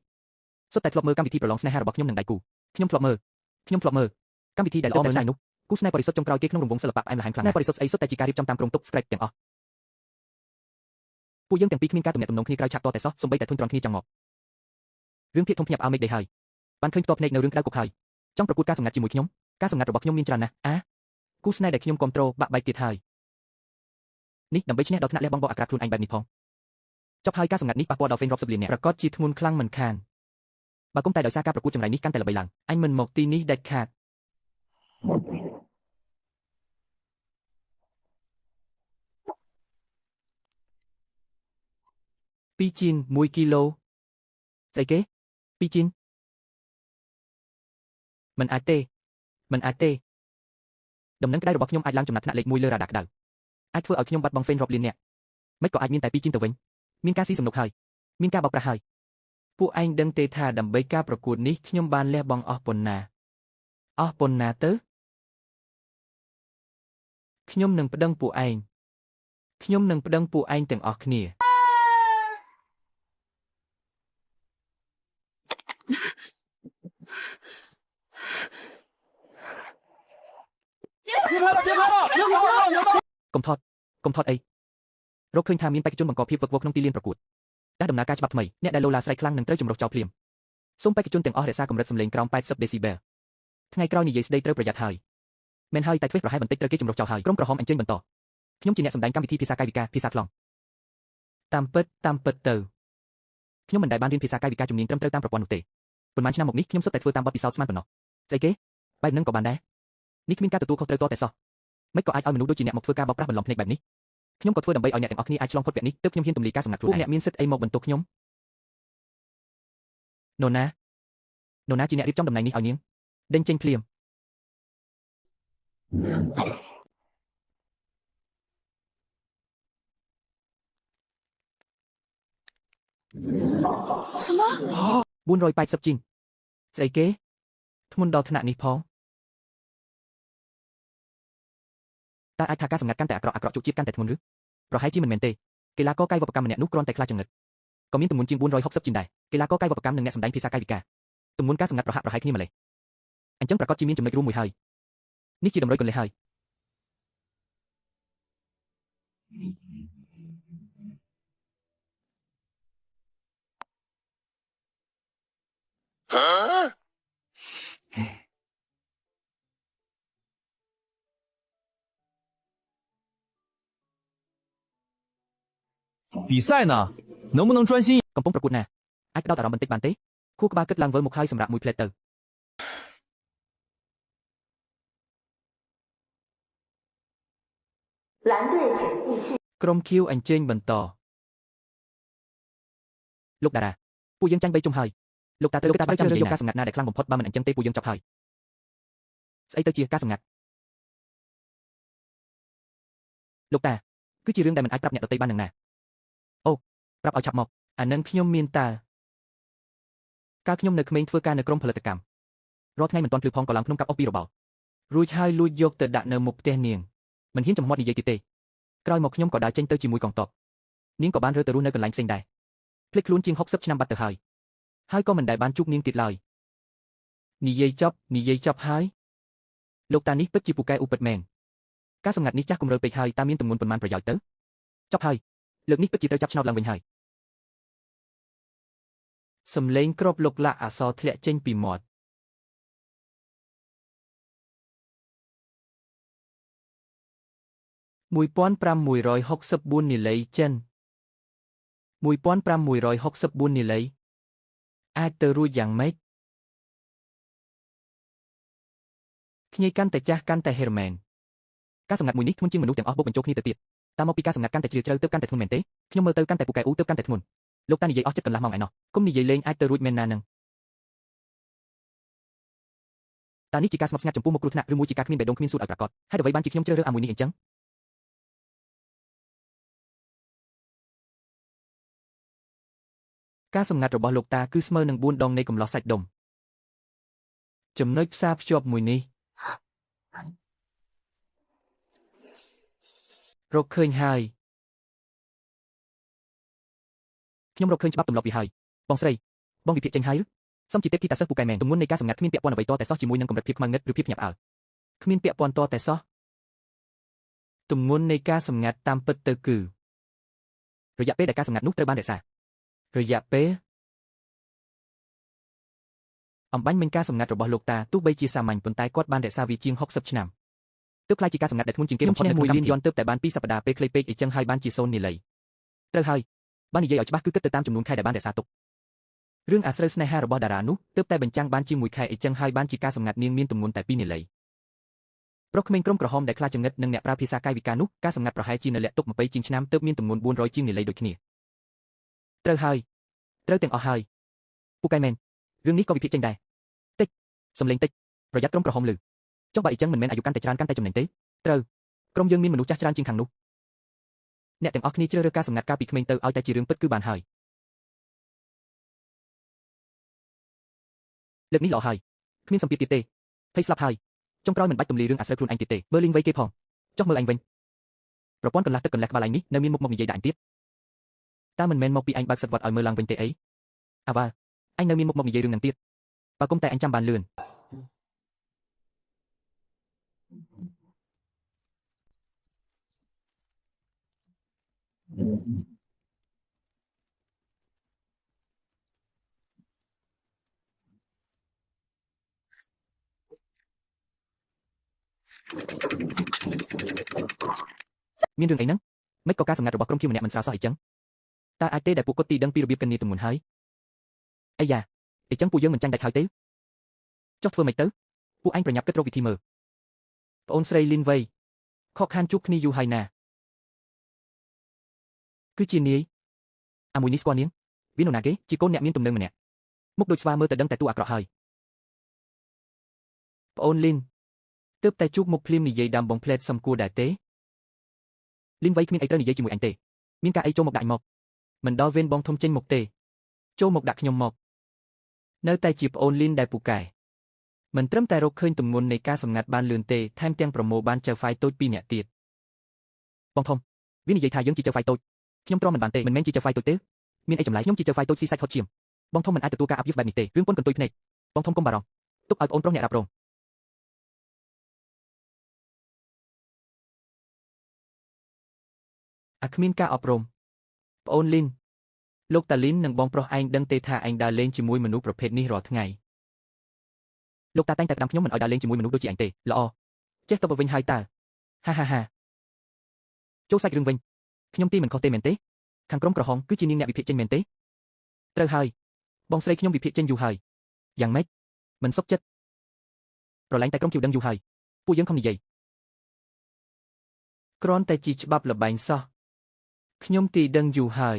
សុទ្ធតែធ្លាប់មើលកម្មវិធីប្រឡងស្នេហារបស់ខ្ញុំនិងដៃគូខ្ញុំធ្លាប់មើលខ្ញុំធ្លាប់មើលកម្មវិធីដែលល្អមើលផ្សាយនោះគូស្នេហ៍បរិសុទ្ធចុងក្រោយគេក្នុងរង្វង់សិល្បៈផ្អែមល្ហែមខ្លាំងស្នេហ៍បរិសុទ្ធស្អីសុទ្ធតែជាការរៀបចំតាមក្រុមទុក script ទាំងអស់ពួកយើងទាំងពីរគ្មានការទំនាក់ទំនងគ្នាក្រៅឆាកតតែសោះសូម្បីតែធុញទ្រាន់គ្នាចង់មករឿងភាគធំភ្ញាក់ផ្អើលមេឃដីហើយបានឃើញផ្ទាល់ភ្នែកនៅរឿងក្តៅគុកហើយចង់ប្រកួតការសម្ងាត់ជាមួយខ្ញុំការសម្ងាត់របស់ខ្ញុំមានច្រើនណាស់អាគូស្នេហ៍ដែលខ្ញុំគ្រប់គ្រងបាក់បែកទៀតហើយនេះដើម្បីឈ្នះដល់ថ្នាក់លះបង់បកអាក្រាតខ្លួនឯងបែបនេះផងចប់ហើយការសម្ងាត់នេះប៉ះពាល់ដល់ហ្វេនរាប់សិបលានអ្នកប្រកាសជាធ្ងន់ខ្លាំងមិនខានបើគុំតែដោយសារការប្រកួតចម្រៃនេះកាន់តែល្បីឡើងអញមិនមកទីនេះដាច់ខាត2ជីន1គីឡូស្អីគេ2ជីនមិនអាចទេមិនអាចទេដំណឹងក្តៅរបស់ខ្ញុំអាចឡើងចំណាត់ថ្នាក់លេខ1លើរ៉ាដាក្តៅអាចធ្វើឲ្យខ្ញុំបាត់បង់ហ្វេនរាប់លានអ្នកមិនក៏អាចមានតែ2ជីនទៅវិញមានការស៊ីសំណុកហើយមានការបោកប្រាស់ហើយពួកឯងដឹងទេថាដើម្បីការប្រកួតនេះខ្ញុំបានលះបង់អស់ប៉ុណ្ណាអស់ប៉ុណ្ណាទៅខ្ញុំនឹងប្តឹងពួកឯងខ្ញុំនឹងប្តឹងពួកឯងទាំងអស់គ្នាកុំថតកុំថតអីរកឃើញថាមានបេក្ខជនបង្កភាពវឹកវរក្នុងទីលានប្រកួត តែដំណើរការច្បាប់ថ្មីអ្នកដែលលោឡាស្រែកខ្លាំងនឹងត្រូវជំរុះចោលភ្លាមសូមបេក្ខជនទាំងអស់រក្សាកម្រិតសំឡេងក្រោម80ដេស៊ីបែលថ្ងៃក្រោយនិយាយស្ដីត្រូវប្រយ័ត្នហើយមែនហើយតែធ្វេសប្រហែលបន្តិចត្រូវគេជំរុះចោលហើយក្រុមក្រហមអញ្ជើញបន្តខ្ញុំជាអ្នកសម្ដែងកម្មវិធីភាសាកាយវិការភាសាខ្លងតាមពិតតាមពិតទៅខ្ញុំមិនដែលបានរៀនភាសាកាយវិការជំនាញត្រឹមត្រូវតាមប្រព័ន្ធនោះទេប៉ុន្មានឆ្នាំមកនេះខ្ញុំសុទ្ធតែធ្វើតាមបទពិសោធន៍ស្មានប៉ុណ្ណោះស្អីគេបែបនឹងក៏បានដែរនេះគ្មានការទទួលខុសត្រូវតតែសោះមិនក៏អាចឲ្យមនុស្សដូចជាអ្នកមកធ្វើការបោកប្រាស់បន្លំភ្នែកបែបនេះខ្ញុំក៏ធ្វើដើម្បីឲ្យអ្នកទាំងអស់គ្នាអាចឆ្លងផុតវគ្គនេះទើបខ្ញុំហ៊ានទម្លាយការសម្ងាត់ខ្លួនឯងពួកអ្នកមានសិទ្ធិអីមកបន្ទោសខ្ញុំណូណាណូណាជាអ្នករៀបចំតំណែងនេះឲ្យនាងដេញចេញភ្លាម 什么？ 480ជាងស្អីគេធ្ងន់ដល់ថ្នាក់នេះផងតើអាចថាការសម្ងាត់កាន់តែអាក្រក់អាក្រក់ជោគជាតិកាន់តែធ្ងន់ឬប្រហែលជាមិនមែនទេកីឡាករកាយវប្បកម្មម្នាក់នោះគ្រាន់តែខ្លាចចង្អឹតក៏មានទម្ងន់ជាង460ជាងដែរកីឡាករកាយវប្បកម្មនិងអ្នកសម្ដែងភាសាកាយវិការទម្ងន់ការសម្ងាត់ប្រហាក់ប្រហែលគ្នាម្លេះអញ្ចឹងប្រកាសជាមានចំណុចរួមមួយហើយនេះជាតម្រុយកន្លះហើយ 比赛呢，能不能专心？ កំពុងប្រកួតណាអាចផ្ដោតអារម្មណ៍បន្តិចបានទេខួរក្បាលគិតឡើងវិលមកហើយសម្រាប់មួយផ្លែតទៅ 蓝队请继续。 ក្រុមខៀវអញ្ជើញបន្តលោកតារាពួកយើងចាញ់3ជុំហើយលោកតាត្រូវលោកតាចាំជ្រើសរើសយកការសម្ងាត់ណាដែលខ្លាំងបំផុតបើមិនអញ្ចឹងទេពួកយើងចប់ហើយស្អីទៅជាការសម្ងាត់លោកតាគឺជារឿងដែលមិនអាចប្រាប់អ្នកដទៃបាននឹងណាអូប្រាប់ឲ្យឆាប់មកអានឹងខ្ញុំមានតើកាលខ្ញុំនៅក្មេងធ្វើការនៅក្រុមផលិតកម្មរាល់ថ្ងៃមិនទាន់ភ្លឺផងក៏ឡើងភ្នំកាប់អស់ពីរបោរួចហើយលួចយកទៅដាក់នៅមុខផ្ទះនាងមិនហ៊ានចំហមាត់និយាយទៀតទេក្រោយមកខ្ញុំក៏ដើរចេញទៅជាមួយកងទ័ពនាងក៏បានរើទៅរស់នៅកន្លែងផ្សេងដែរភ្លេចខ្លួនជាង60ឆ្នាំបាត់ទៅហើយហើយក៏មិនដែលបានជួបនាងទៀតឡើយនិយាយចប់និយាយចប់ហើយលោកតានេះពិតជាពូកែឧបិតមែនការសម្ងាត់នេះចាស់គំរើពេកហើយតើមានទម្ងន់ប៉ុន្មានប្រយោជន៍ទៅចប់ហើយលើកនេះពិតជាត្រូវចាប់ឆ្នោតឡើងវិញហើយសំឡេងគ្របលុកលាក់អក្សរធ្លាក់ចេញពីមាត់1564នីលីចិន1564នីលីអាចទៅរួចយ៉ាងម៉េចខ្ញីកាន់តែចាស់កាន់តែហេរមែនការសម្ងាត់មួយនេះធ្ងន់ជាងមនុស្សទាំងអស់បូកបញ្ចូលគ្នាទៅទៀតតាមមកពីការសម្ងាត់កាន់តែជ្រាលជ្រៅទើបកាន់តែធ្ងន់មែនទេខ្ញុំមើលទៅកាន់តែពូកែអ៊ូទើបកាន់តែធ្ងន់លោកតានិយាយអស់ចិត្តកន្លះម៉ោងឯណោះគុំនិយាយលេងអាចទៅរួចមែនណានឹងតើនេះជាការស្ងប់ស្ងាត់ចំពោះមុខគ្រោះថ្នាក់ឬមួយជាការគ្មានបេះដូងគ្មានសួតឲ្យប្រាកដហេតុអ្វីបានជាខ្ញុំជ្រើសរើសអាមួយនេះអញ្ចឹងការសម្ងាត់របស់លោកតាគឺស្មើនឹង4ដងនៃកម្លោះសាច់ដុំចំណុចផ្សារភ្ជាប់មួយនេះរកឃើញហើយខ្ញុំរកឃើញច្បាប់ទម្លាប់វាហើយបងស្រីបងវិភាគចេញហើយឬសំជាទេពធីតាសិស្សពូកែមែនទម្ងន់នៃការសម្ងាត់គ្មានពាក់ព័ន្ធអ្វីតតែសោះជាមួយនឹងកម្រិតភាពខ្មៅងឹតឬភាពភ្ញាក់ផ្អើលគ្មានពាក់ព័ន្ធតតែសោះទម្ងន់នៃការសម្ងាត់តាមពិតទៅគឺរយៈពេលដែលការសម្ងាត់នោះត្រូវបានរក្សារយៈពេលអំបញ្ញមិញការសម្ងាត់របស់លោកតាទោះបីជាសាមញ្ញប៉ុន្តែគាត់បានរក្សាវាជាង60ឆ្នាំទើបក្លាយជាការសម្ងាត់ដែលធ្ងន់ជាងគេបំផុតនៅក្នុងកម្មវិធីយន់ទើបតែបាន2សប្តាហ៍ពេលខ្លីពេកអីចឹងហើយបានជា0នីលីត្រូវហើយបាននិយាយឲ្យច្បាស់គឺគិតទៅតាមចំនួនខែដែលបានរក្សាទុករឿងអាស្រូវស្នេហារបស់តារានោះទើបតែបញ្ចាំងបានជាមួយខែអីចឹងហើយបានជាការសម្ងាត់នាងមានទម្ងន់តែ2នីលីប្រុសក្មេងក្រុមក្រហមដែលខ្លាចចង្អិតនិងអ្នកប្រើភាសាកាយវិការនោះការសម្ងាត់ប្រហែលជានៅលាក់ទុក20ជាងឆ្នាំទើបមានទម្ងន់400ជាងនីលីដូចគ្នាត្រូវហើយត្រូវទាំងអស់ហើយពូកែមែនរឿងនេះក៏វិភាគចេញដែរតិចសំឡេងតិចប្រយ័ត្នក្រុមក្រហមលឺចុះបើអីចឹងមិនមែនអាយុកាន់តែច្រើនកាន់តែចំណេញទេត្រូវក្រុមយើងមានមនុស្សចាស់ច្រើនជាងខាងនោះអ្នកទាំងអស់គ្នាជ្រើសរើសការសម្ងាត់កាលពីក្មេងទៅឲ្យតែជារឿងពិតគឺបានហើយលើកនេះល្អហើយគ្មានសម្ពាធទៀតទេភ័យស្លាប់ហើយចុងក្រោយមិនបាច់ទម្លាយរឿងអាស្រូវខ្លួនឯងទៀតទេមើលលីងវៃគេផងចុះមើលឯងវិញប្រព័ន្ធកន្លះទឹកកន្លះក្បាលឯងនេះនៅមានមុខមកនិយាយដាក់ឯងទៀតតើមិនមែនមកពីឯងបើកសិតវត្តឲ្យមើលឡើងវិញទេអីអាវ៉ាឯងនៅមានមុខមកនិយាយរឿងនឹងទៀតបើគុំតែអញចាំបានលឿន មានរឿងអីហ្នឹងមិនក៏ការសម្ងាត់របស់ក្រុមខៀវម្នាក់មិនស្រាលសោះអីចឹងតើអាចទេដែលពួកគាត់ទីដឹងពីរបៀបកិននីទម្ងន់ហើយអាយ៉ាអីចឹងពួកយើងមិនចាញ់ដាច់ហើយទេចុះធ្វើម៉េចទៅពួកឯងប្រញាប់គិតរកវិធីមើលប្អូនស្រីលីនវៃខកខានជួបគ្នាយូរហើយណាគឺជានាយអាមួយនេះស្គាល់នាងវានរណាគេជាកូនអ្នកមានទំនើងម្នាក់មុខដូចស្វាមើលទៅដឹងតែតួអាក្រក់ហើយប្អូនលីនទើបតែជួបមុខភ្លាមនិយាយដាំបងផ្លែតសំគួរដែរទេលីនវៃគ្មានអីត្រូវនិយាយជាមួយអញទេមានការអីចូលមកដាក់អញមកមិនដល់វេនបងធំចេញមកទេចូលមកដាក់ខ្ញុំមកនៅតែជាប្អូនលីនដែលពូកែមិនត្រឹមតែរកឃើញទម្ងន់នៃការសម្ងាត់បានលឿនទេថែមទាំងប្រមូលបានចៅហ្វាយតូចពីរនាក់ទៀតបងធំវានិយាយថាយើងជាចៅហ្វាយតូចខ្ញុំទ្រាំមិនបានទេមិនមែនជាចៅហ្វាយតូចទេមានអីចម្លែកខ្ញុំជាចៅហ្វាយតូចស៊ីសាច់ហត់ឈាមបងធំមិនអាចទទួលការអាប់យឹសបែបនេះទេរឿងពុនកន្ទុយភ្នែកបងធំកុំបារម្ភទុកឲ្យប្អូនប្រុសអ្នករ៉ាប់រងអាគ្មានការអប់រំប្អូនលីនលោកតាលីននិងបងប្រុសឯងដឹងទេថាឯងដើរលេងជាមួយមនុស្សប្រភេទនេះរាល់ថ្ងៃលោកតាតែងតែផ្ដាំខ្ញុំមិនឲ្យដើរលេងជាមួយមនុស្សដូចជាឯងទេល្អចេះទៅវិញហើយតើហាហាហាចូលសាច់រឿងវិញខ្ញុំទីមិនខុសទេមែនទេខាងក្រុមក្រហមគឺជានាងអ្នកវិភាគចេញមែនទេត្រូវហើយបងស្រីខ្ញុំវិភាគចេញយូរហើយយ៉ាងម៉េចមិនសុខចិត្តប្រឡែងតែក្រុមខៀវដឹងយូរហើយពួកយើងខំនិយាយគ្រាន់តែជាច្បាប់លបែងសោះខ្ញុំទីដឹងយូរហើយ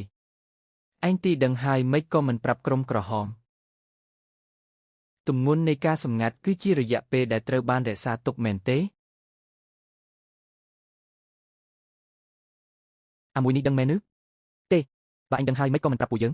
ឯងទីដឹងហើយមិនក៏មិនប្រាប់ក្រុមក្រហមទម្ងន់នៃការសម្ងាត់គឺជារយៈពេលដែលត្រូវបានរក្សាទុកមែនទេអាមួយនេះដឹងមែនឬទេបើអញដឹងហើយមិនក៏មិនប្រាប់ពួកយើង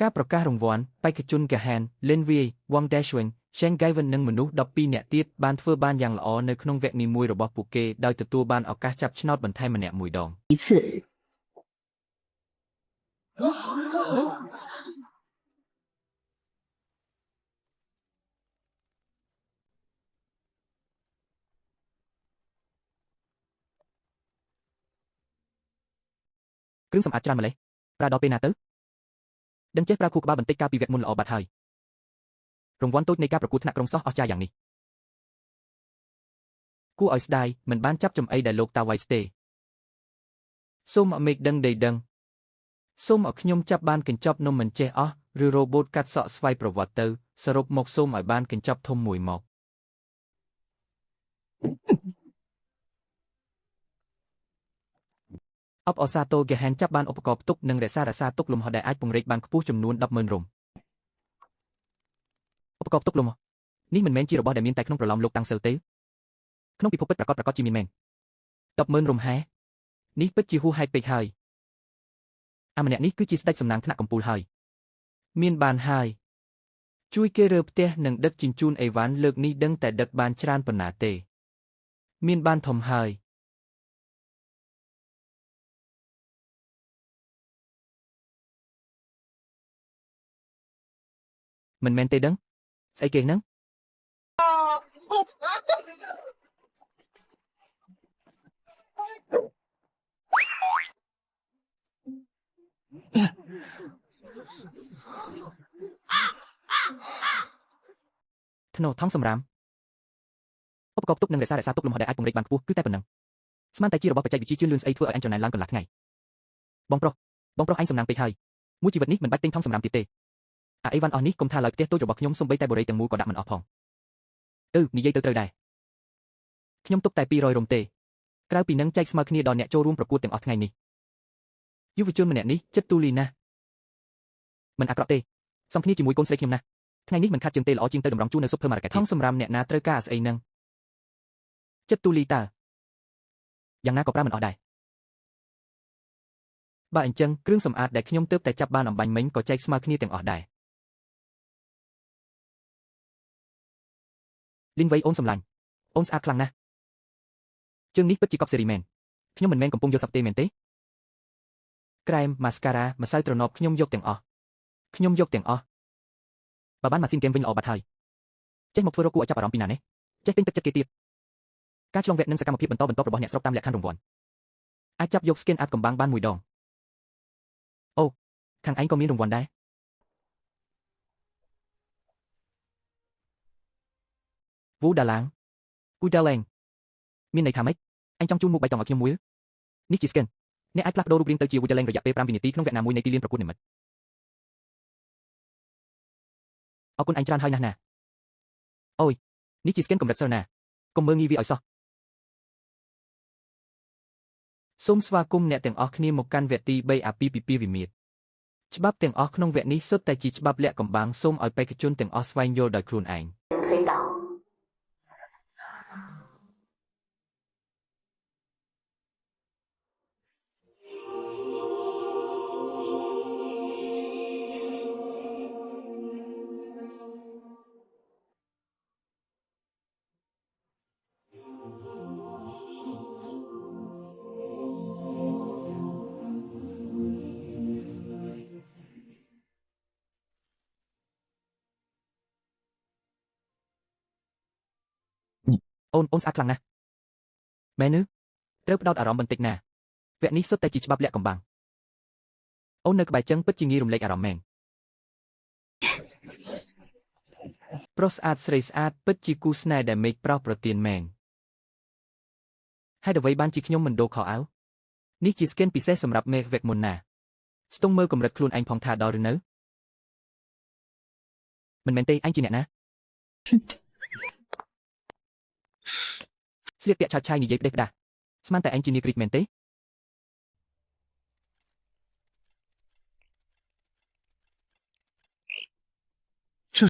ការប្រកាសរង្វាន់បេក្ខជនកាហានលិនវីវ៉ងដេស្វិន ရှេនហ្គៃវិននិងមនុស្ស12នាក់ទៀតបានធ្វើបានយ៉ាងល្អនៅក្នុងវគ្គនីមួយរបស់ពួកគេដោយទទួលបានឱកាសចាប់ឆ្នោតបន្ថែមម្នាក់មួយដង 一次。 គ្រឿងសម្អាតច្រើនម្លេះប្រើដល់ពេលណាទៅដឹងចេះប្រើខួរក្បាលបន្តិចកាលពីវគ្គមុនល្អបាត់ហើយរង្វាន់តូចនៃការប្រកួតថ្នាក់ក្រុងសោះអស្ចារ្យយ៉ាងនេះគួរឲ្យស្ដាយមិនបានចាប់ចំអីដែលលោកតាវ៉ៃស្ទេសូមឲ្យមេឃដឹងដីដឹងសូមឲ្យខ្ញុំចាប់បានកញ្ចប់នំមិនចេះអស់ឬរ៉ូបូតកាត់សក់ស្វ័យប្រវត្តិទៅសរុបមកសូមឲ្យបានកញ្ចប់ធំមួយមកអបអសាទរហ្គេហានចាប់បានឧបករណ៍ផ្ទុកនិងរក្សាទុកលំហដែលអាចពង្រីកបានខ្ពស់ចំនួន100000រំឧបករណ៍ផ្ទុកលំហនេះមិនមែនជារបស់ដែលមានតែក្នុងប្រឡំលោកតាំងសិលទេក្នុងពិភពពិតប្រាកដជាមានមែន100000រំហែនេះពិតជាហួសហេតុពេកហើយអាម្នាក់នេះគឺជាស្ដេចសំណាងថ្នាក់កំពូលហើយមានបានហើយជួយគេរើផ្ទះនិងដឹកជញ្ជូនអីវ៉ាន់លើកនេះដឹងតែដឹកបានច្រើនប៉ុណ្ណាទេមានបានធំហើយមិនមែនទេដឹងស្អីគេហ្នឹងធ្នូថងសម្រាមឧបករណ៍ផ្ទុកនិងរក្សាទុកលំហដែលអាចពង្រីកបានខ្ពស់គឺតែប៉ុណ្ណឹងស្មានតែជារបស់បច្ចេកវិទ្យាជឿនលឿនស្អីធ្វើឲ្យអញចំណែនឡើងកន្លះថ្ងៃបងប្រុសឯងសំណាងពេកហើយមួយជីវិតនេះមិនបាច់ទិញថងសម្រាមទៀតទេអាអីវ៉ាន់អស់នេះកុំថាឡើយផ្ទះតូចរបស់ខ្ញុំសូម្បីតែបុរីទាំងមូលក៏ដាក់មិនអស់ផងនិយាយទៅត្រូវដែរខ្ញុំទុកតែ200រំទេក្រៅពីនឹងចែកស្មើគ្នាដល់អ្នកចូលរួមប្រកួតទាំងអស់ថ្ងៃនេះយុវជនម្នាក់នេះចិត្តទូលីណាស់មិនអាក្រក់ទេសំគ្នាជាមួយកូនស្រីខ្ញុំណាស់ថ្ងៃនេះមិនខាត់ជាងទេល្អជាងទៅតម្រង់ជួរនៅស៊ុបភើម៉ារ៉ាកេតថងសម្រាមអ្នកណាត្រូវការស្អីនឹងចិត្តទូលីតើយ៉ាងណាក៏ប្រើមិនអស់ដែរបើអញ្ចឹងគ្រឿងសម្អាតដែលខ្ញុំទើបតែចាប់បានអំបញ្ញមិញក៏ចែកស្មើគ្នាទាំងអស់ដែរលីនវៃអូនសម្លាញ់អូនស្អាតខ្លាំងណាស់ជើងនេះពិតជាកប់សេរីមែនខ្ញុំមិនមែនកំពុងយកសັບទេមែនទេក្រែមម៉ាស្ការ៉ាម្សៅត្រណប់ខ្ញុំយកទាំងអស់ខ្ញុំយកទាំងអស់បើបានម៉ាស៊ីនហ្គេមវិញល្អបាត់ហើយចេះមកធ្វើរកគួរឲ្យចាប់អារម្មណ៍ពីណានេះចេះទិញទឹកចិត្តគេទៀតការឆ្លងវគ្គនិងសកម្មភាពបន្តបន្ទាប់របស់អ្នកស្រុកតាមលក្ខខណ្ឌរង្វាន់អាចចាប់យក skin អាចកំបាំងបានមួយដងអូខាងឯងក៏មានរង្វាន់ដែរ វូដាឡាងគូដាឡេងមានន័យថាម៉េចអញចង់ជូនមុខបៃតងឲ្យខ្ញុំមួយនេះជា skin អ្នកអាចផ្លាស់ប្ដូររូបរាងទៅជាវូដាឡេងរយៈពេល5វិនាទីក្នុងវគ្គណាមួយនៃទីលានប្រកួតនិមិត្តអរគុណអញច្រើនហើយណាស់ណាអូយនេះជា skin កម្រិតសិលណាកុំមើងងាយវាឲ្យសោះសូមស្វាគមន៍អ្នកទាំងអស់គ្នាមកកាន់វគ្គទី3អាពាហ៍ពិពាហ៍វិមាត្រច្បាប់ទាំងអស់ក្នុងវគ្គនេះសុទ្ធតែជាច្បាប់លាក់កំបាំងសូមឲ្យបេក្ខជនទាំងអស់ស្វែងយល់ដោយខ្លួនឯង 推倒。 អូនអូនស្អាតខ្លាំងណាស់មែនទេត្រូវផ្ដោតអារម្មណ៍បន្តិចណាវគ្គនេះសុទ្ធតែជាច្បាប់លាក់កំបាំងអូននៅក្បែរចឹងពិតជាងាយរំលែកអារម្មណ៍មែនប្រុសស្អាតស្រីស្អាតពិតជាគូស្នេហ៍ដែលមេឃប្រោសប្រទានមែនហេតុអ្វីបានជាខ្ញុំមិនដូរខោអាវនេះជា skin ពិសេសសម្រាប់មេឃវគ្គមុនណាស្ទង់មើលកម្រិតខ្លួនឯងផងថាដល់ឬនៅមិនមែនទេអញជាអ្នកណា ស្លៀកពាក់ឆាតឆាយនិយាយផ្ដេសផ្ដាស់ស្មានតែឯងជានាគ្រីកមែនទេ